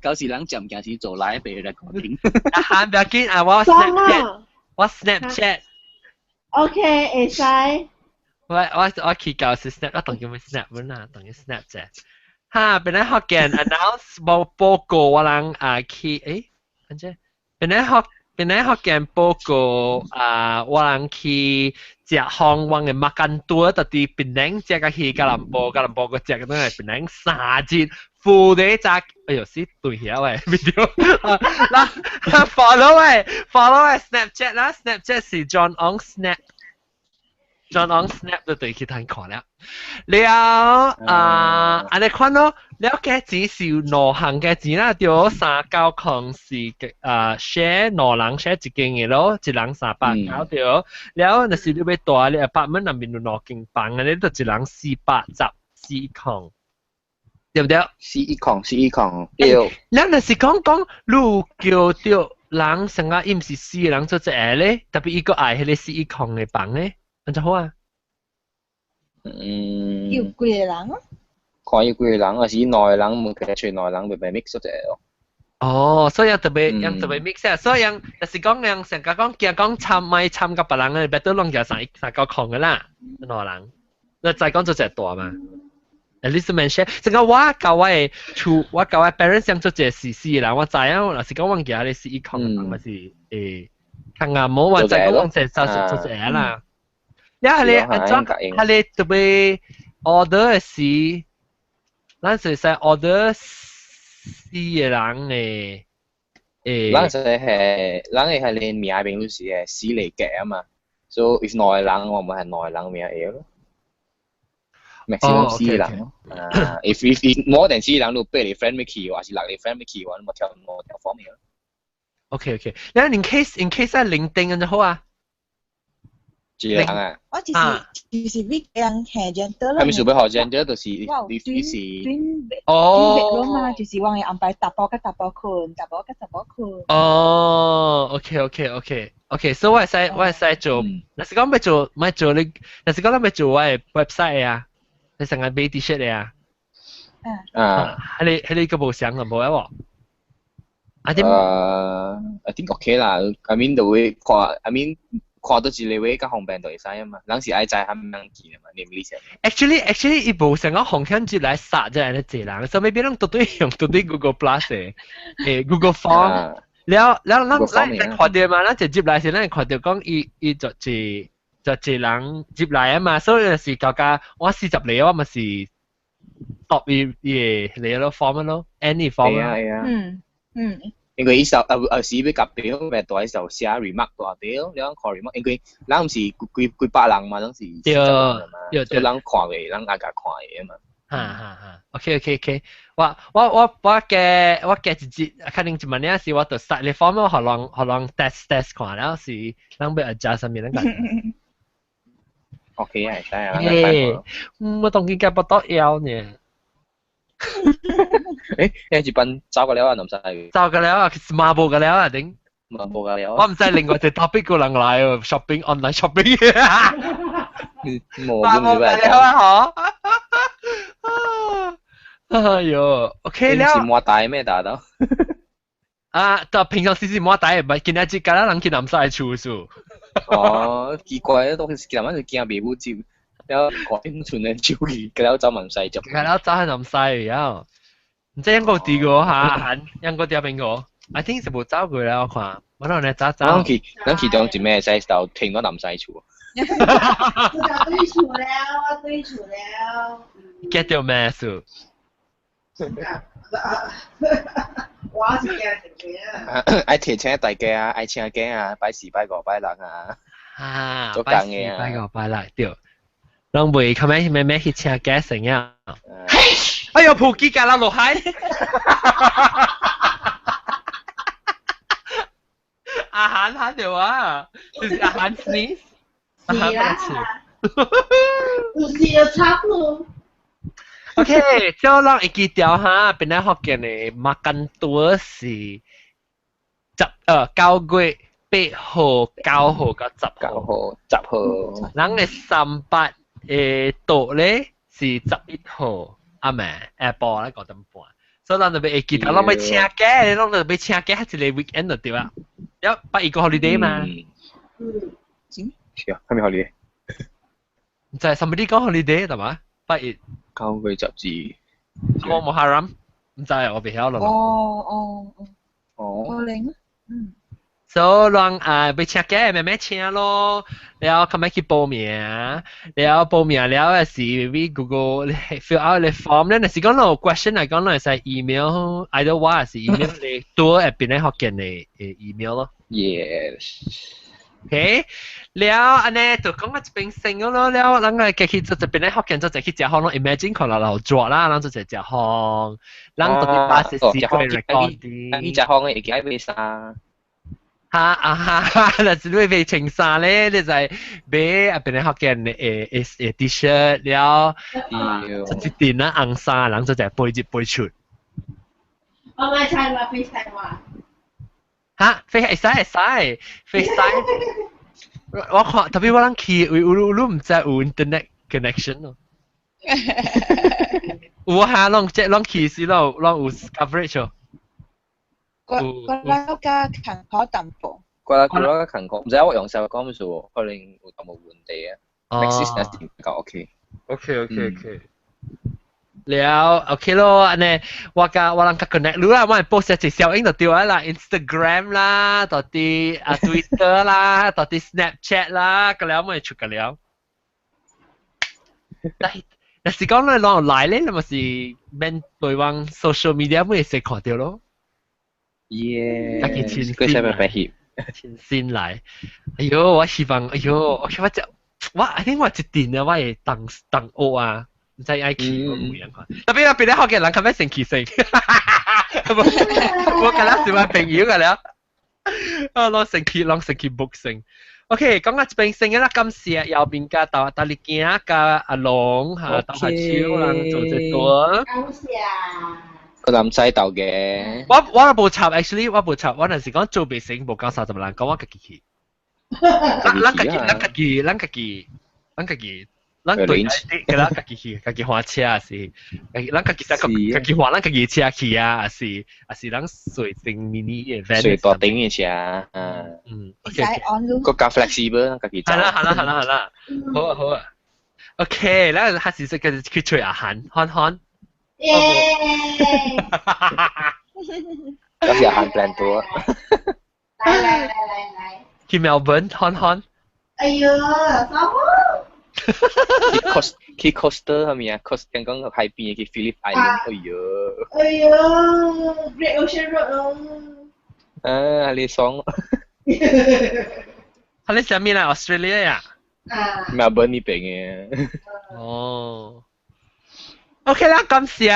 [SPEAKER 6] 舊時人食物件是做來俾來講聽。
[SPEAKER 2] 啊，唔要緊啊，我 Snapchat，我 Snapchat。
[SPEAKER 3] OK，會使。
[SPEAKER 2] 我去舊時 Snap，我當叫咩 Snap 本啊，當叫 Snap 啫。哈，本來福建 announce 無報告我人啊去，誒，安怎？本來福建報告啊，我人去食方我嘅 makan 多，特佇檳城食個去吉隆坡，吉隆坡個食個轉來檳城3日，full day 食，哎呦，死對遐喂，video，啦，follow 喂，follow 喂 Snapchat 啦，Snapchat 是 John Ong Snap。John Ong Snap 就對去睇看了，了啊，按呢款咯，了價錢是有兩項價錢啦，對，390是啊 share 兩人 share 一間嘅咯，一人390對，了若是你欲蹛你 apartment 內面有兩間房嘅，你就一人414空，對毋對？
[SPEAKER 1] 四一空，四一空，對。
[SPEAKER 2] 了若是講講你叫著人成個伊毋是四個人做一個咧，特別伊閣愛彼個四一空嘅房咧。按怎好啊？
[SPEAKER 1] 嗯。
[SPEAKER 5] 有幾個人啊？
[SPEAKER 1] 看有幾個人，還是兩個人，冇計揣兩個人，袂袂 mix 一個咯。
[SPEAKER 2] 哦，所以特別樣特別 mix 啊，所以樣就是講樣成個講驚講參咪參甲別人嘅，別都攏就3三九空嘅啦，兩人。你再講做一個大嘛？At least mention，成個我教我嘅厝，我教我 parents 想做一個是四個人，我知影，若是講我寄你四一空，咪是會較啱冇，我再講講做做一個啦。你係你按怎？係你特別 order 嘅時，咱是使 order 四個人嘅誒。
[SPEAKER 6] 咱是係，咱嘅係連名邊都是係四嚟計啊嘛，所以 if 兩個人，我們係兩個人名會咯。maximum 四個人咯。啊，if more than 四個人，你八個 friend 欲去，還是六個 friend 欲去，我冇調冇調方面咯。
[SPEAKER 2] OK，你 in case 喺零定就好啊。
[SPEAKER 6] 一個人啊？
[SPEAKER 5] 我就是為人下 gender 咯。
[SPEAKER 6] 係咪想欲學 gender 就是你是
[SPEAKER 2] 哦。
[SPEAKER 5] 嘛，就是我會安排查埔佮查埔睏，查埔佮查埔睏。
[SPEAKER 2] 哦，OK，所以我會使做，若是講欲做，欲做你，若是講咱欲做我的 website 啊，你成日買 T-shirt 的啊。
[SPEAKER 6] 啊。
[SPEAKER 2] 彼個無想啊，無啊無。
[SPEAKER 6] 啊點？I think OK 啦，I mean 就會看，I mean 看到一個位較方便就會使啊嘛，人是愛知蝦米人去的嘛，你唔理解？
[SPEAKER 2] Actually，伊無想講風險入來殺這樣濟人，所以變攏對用對 Google Plus 的，Google Form，了了咱咱看著嘛，咱一入來時，咱會看著講伊就一人入來啊嘛，所以就是大家我40個我嘛是答伊個嚟咯 form 咯，any form。
[SPEAKER 6] 係啊係啊。因為伊時時欲夾表，咪大時候寫 remark 大表，你講看 remark，因為人毋是幾幾幾百人嘛，攏是對對，人看袂，人愛共看的嘛。
[SPEAKER 2] 哈哈哈，OK，我加一節，可能一問呢時我就塞你 form 我予人 test test 看，了是人欲 adjust 啥物咱個。
[SPEAKER 6] OK 啊，會使啊。
[SPEAKER 2] 我當今加腹肚枵呢。
[SPEAKER 6] 欸，一般走過了啊，唔使。
[SPEAKER 2] 走過了啊，其實麻無過了啊，頂。
[SPEAKER 6] 麻無過了。
[SPEAKER 2] 我毋知另外一個 topic 個人來哦，shopping online shopping。
[SPEAKER 6] 冇
[SPEAKER 2] 麻無過了啊，嗬。哎喲，OK 了。
[SPEAKER 6] 是抹大咩大到？
[SPEAKER 2] 啊，但平常時時冇帶，唔係今日只架啦，人去南西厝數。
[SPEAKER 6] 哦，奇怪，當時琴晚就驚袂母接，然後趕存嘅手機，佢了走南西就。
[SPEAKER 2] 佢了走去南西了。唔知英國地個嚇，英國啲邊個？I think 是無走過啦，我看。我諗你走走。
[SPEAKER 6] 咱去當一咩使就停到南西厝。
[SPEAKER 3] 我就對厝了，我對厝了。
[SPEAKER 2] get 到咩數？
[SPEAKER 3] 我是驚條啊！
[SPEAKER 6] 愛提醒大家啊，愛請假啊，拜四拜五拜六啊。
[SPEAKER 2] 啊，
[SPEAKER 6] 做工
[SPEAKER 2] 拜四
[SPEAKER 6] 嘅啊
[SPEAKER 2] 拜五拜六對。攏袂較咩咩咩去請假成啊！哎呦，普吉架啦落海！阿韓喊到啊，就是阿韓 sneeze，阿韓
[SPEAKER 3] 是啦
[SPEAKER 2] 不吃。
[SPEAKER 3] 有時就差咯。
[SPEAKER 2] OK，就咱會記掉哈，本來福建的 makan 多是9月8號、9號佮10號。
[SPEAKER 6] 9號、10號。
[SPEAKER 2] 咱的三八的桌咧是11號，阿妹下晡咧5點半，所以咱就欲會記得，咱欲請假，咱就欲請假，一個 weekend 就對啦。一八二個 holiday 嘛。
[SPEAKER 3] 嗯。
[SPEAKER 6] 是啊，係咪 holiday？
[SPEAKER 2] 唔知，somebody 講 holiday 係嘛？八月。
[SPEAKER 6] 9月12。
[SPEAKER 2] 我冇哈蘭，唔知我未曉咯。
[SPEAKER 5] 哦哦哦。
[SPEAKER 6] 哦。
[SPEAKER 5] 可能，嗯。
[SPEAKER 2] 所以咱啊，欲請假慢慢請咯，然後較尾去報名，然後報名了是 maybe Google fill out 個 form 咧，若是講有 question 來講，咱會使 email，either 我是 email 你多入邊咧福建的 email 咯。
[SPEAKER 6] Yes。
[SPEAKER 2] OK，了按呢就講到這邊先咯，了咱個繼續做這邊咧福建做一去食飯咯，imagine 看落流熱啦，咱做一食飯，咱到底84個 recording。
[SPEAKER 6] 去食飯的會記愛買衫。
[SPEAKER 2] 哈啊哈哈！若是你買穿衫咧，你就買啊邊咧福建的誒 T-shirt 了，就一件啊紅衫，人就就背入背出。
[SPEAKER 3] 我買菜話 FaceTime 話。
[SPEAKER 2] 哈，飛會使會使，FaceTime。我看特別我人去，有有有唔知有 internet connection 咯。有哈，攏這攏去時攏攏有 coverage 哦。
[SPEAKER 5] 我我來較艱苦淡薄。
[SPEAKER 6] 我來較艱苦，毋知我用手講數，可能有淡薄問題啊。Maxis 若是比較 OK。
[SPEAKER 2] OK。了 OK 咯，按呢我共我人較 connect 你啦，我會 post 一個小影就對啦，Instagram 啦，到底啊 Twitter 啦，到底 Snapchat 啦，個了我會出個了。但若是講你攞來咧，你咪是免對往 social media 咪會識看到咯。
[SPEAKER 6] 耶！
[SPEAKER 2] 家己親
[SPEAKER 6] 佢使咪白翕？
[SPEAKER 2] 親身來。哎喲，我希望，哎喲，我我就我，I think 我一定啊，我會當當學啊。唔知愛去我唔樣看，特別特別咧，福建人較欲先去先，我敢若是我朋友個了，啊，攏先去，攏先去 book 先。OK，講到這邊先啦，感謝右邊加豆大力鏡加阿龍嚇，豆下手人做這多。
[SPEAKER 3] 感謝。
[SPEAKER 6] 個男仔豆嘅。
[SPEAKER 2] 我無插，actually 我無插，我若是講做袂成，無夠30人，講我家己去。咱咱家己，咱家己，咱家己，咱家己。咱對個咱家己去，家己換車是，咱家己使家己換咱家己車去啊，還是還是咱隨定 mini 的 van。
[SPEAKER 6] 隨大頂的車，
[SPEAKER 2] 嗯，
[SPEAKER 5] 會使按路。
[SPEAKER 6] 閣較 flexible，家己走。
[SPEAKER 2] 好啦好啦好啦好啦，好啊好啊。OK，咱還是這個去揣阿韓，韓韓。
[SPEAKER 3] 耶！
[SPEAKER 6] 嗰時阿韓 plan 多。
[SPEAKER 3] 來來來來來。
[SPEAKER 2] 去墨爾本，韓韓。
[SPEAKER 3] 哎呦，啥貨？
[SPEAKER 6] 去 coast 去 coastal 係咪啊？coast 剛剛海邊去 Phillip Island，哎呦！
[SPEAKER 3] 哎呦，Great Ocean Road 咯。
[SPEAKER 6] 啊，你爽。
[SPEAKER 2] 啊，你啥物啦？Australia 呀？
[SPEAKER 3] 啊。
[SPEAKER 6] 墨爾本呢邊嘅。
[SPEAKER 2] 哦。OK 啦，感謝。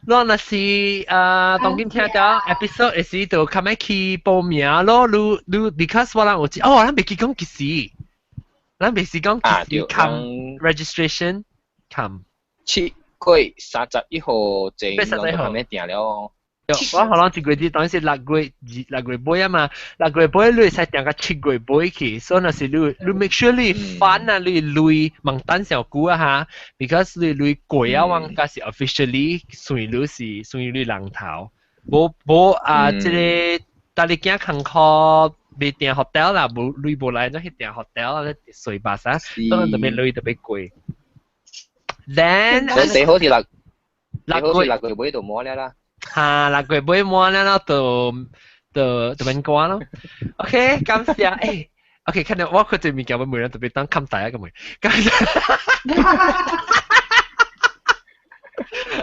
[SPEAKER 2] 咱若是當今聽到 episode 的時，就較欲去報名咯。你你，because 我人有知，哦，咱袂記講幾時。咱袂是講幾時 come registration come。
[SPEAKER 6] 7月31號前，咱就係咩訂了。
[SPEAKER 2] 我可能一個月當時6月6月尾啊嘛，六月尾你會使訂到7月尾去，所以若是你你 make sure 你 fund 啊，你鐳莫等上久啊哈，because 你鐳過啊，我才是 officially 算你是算你人頭，無無啊，這個但你驚坎坷未訂 hotel 啦，無鐳無來，就去訂 hotel 啦，水巴沙，當然特別鐳特別貴。Then
[SPEAKER 6] 最好是六
[SPEAKER 2] 六
[SPEAKER 6] 月6月尾就滿了啦。
[SPEAKER 2] 哈，6月尾滿了咯，就免關咯。OK，感謝。OK，看到我佢對物件，我每人特別當冚大一個門。感謝。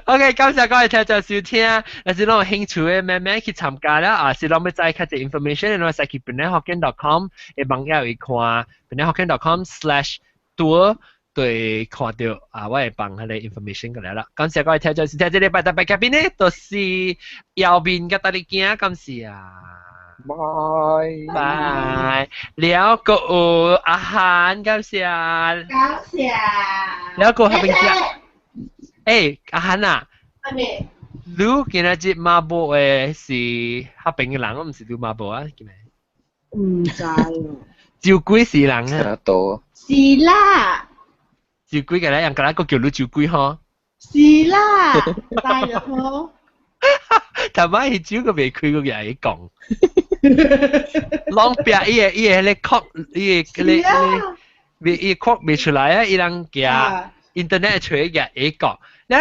[SPEAKER 2] OK，感謝各位聽眾收聽。若是攏有興趣的，慢慢去參加了啊，是攏欲知較濟 information，攏會使去 penanghokkien.com 的網頁去看，penanghokkien.com/tour 對看到啊，我會放彼個 information 過來啦。感謝各位聽眾收聽，這禮拜特別嘉賓呢，就是姚明佮大力鏡，感謝啊。
[SPEAKER 6] 拜
[SPEAKER 2] 拜。了個有阿韓，感謝。
[SPEAKER 3] 感謝。
[SPEAKER 2] 了個合併阿韓啊，
[SPEAKER 3] 咩？
[SPEAKER 2] 你今仔日馬步的是合併的人，毋是你馬步啊？今日？
[SPEAKER 3] 毋知哦。
[SPEAKER 2] 酒鬼是人啊？
[SPEAKER 6] 多。
[SPEAKER 3] 是啦。
[SPEAKER 2] 酒鬼個咧，人家來個叫你酒鬼吼。
[SPEAKER 3] 是啦，知了吼。
[SPEAKER 2] 頭擺伊酒個未開，個也會講。攏壁伊個伊個彼個擴，伊個彼個未伊擴未出來啊！伊人寄 internet 揣個會講。了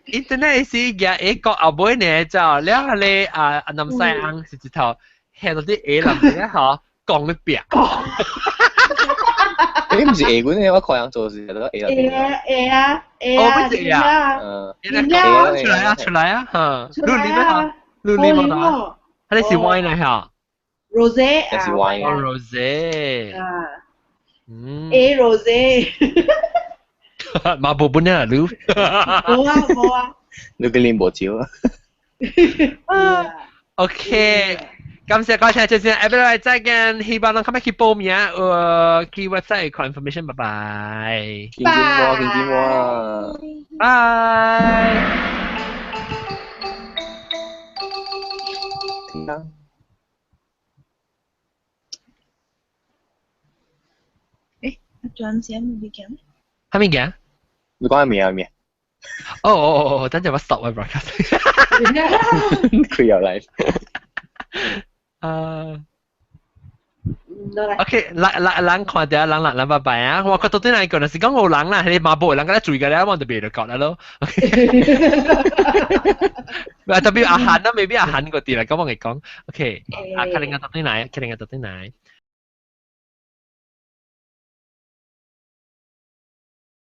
[SPEAKER 2] internet 是舉下國後尾呢，就了彼個啊南西翁是一頭下到啲下南邊吼，講咧壁。
[SPEAKER 6] 毋是下阮的，我看人做是都下。
[SPEAKER 3] 下啊下啊下啊！
[SPEAKER 2] 哦，不是下啊。出來啊出來啊！哈，你啉咩哈？你啉冇啊？佢哋是 wine 嚟嚇。
[SPEAKER 3] Rosé
[SPEAKER 6] 啊。是 wine。
[SPEAKER 2] Rosé。
[SPEAKER 3] 啊。嗯。A rosé。
[SPEAKER 2] 嘛無本啊，你。
[SPEAKER 3] 無啊無啊。
[SPEAKER 6] 你個啉無酒
[SPEAKER 2] 啊。OK，感謝各位聽眾，下禮拜再見，希望攏較欲去報名，去 website 看 information，拜拜。
[SPEAKER 6] 見見我，見見我。
[SPEAKER 2] 拜。
[SPEAKER 5] 阿轉先物件？
[SPEAKER 2] 啥物件？
[SPEAKER 6] 你講咩啊咩？
[SPEAKER 2] 哦哦哦，等陣我 stop 我 broadcast。
[SPEAKER 6] 佢又嚟。
[SPEAKER 2] 啊。OK，人人人看到人人人拜拜啊！我覺得對來講，若是講有人啦，彼個馬步人敢若注意個咧，我就袂著覺啦咯。特別阿韓啦，未必阿韓嗰啲啦，咁我會講。OK，啊，可能個到對來，可能個到對來。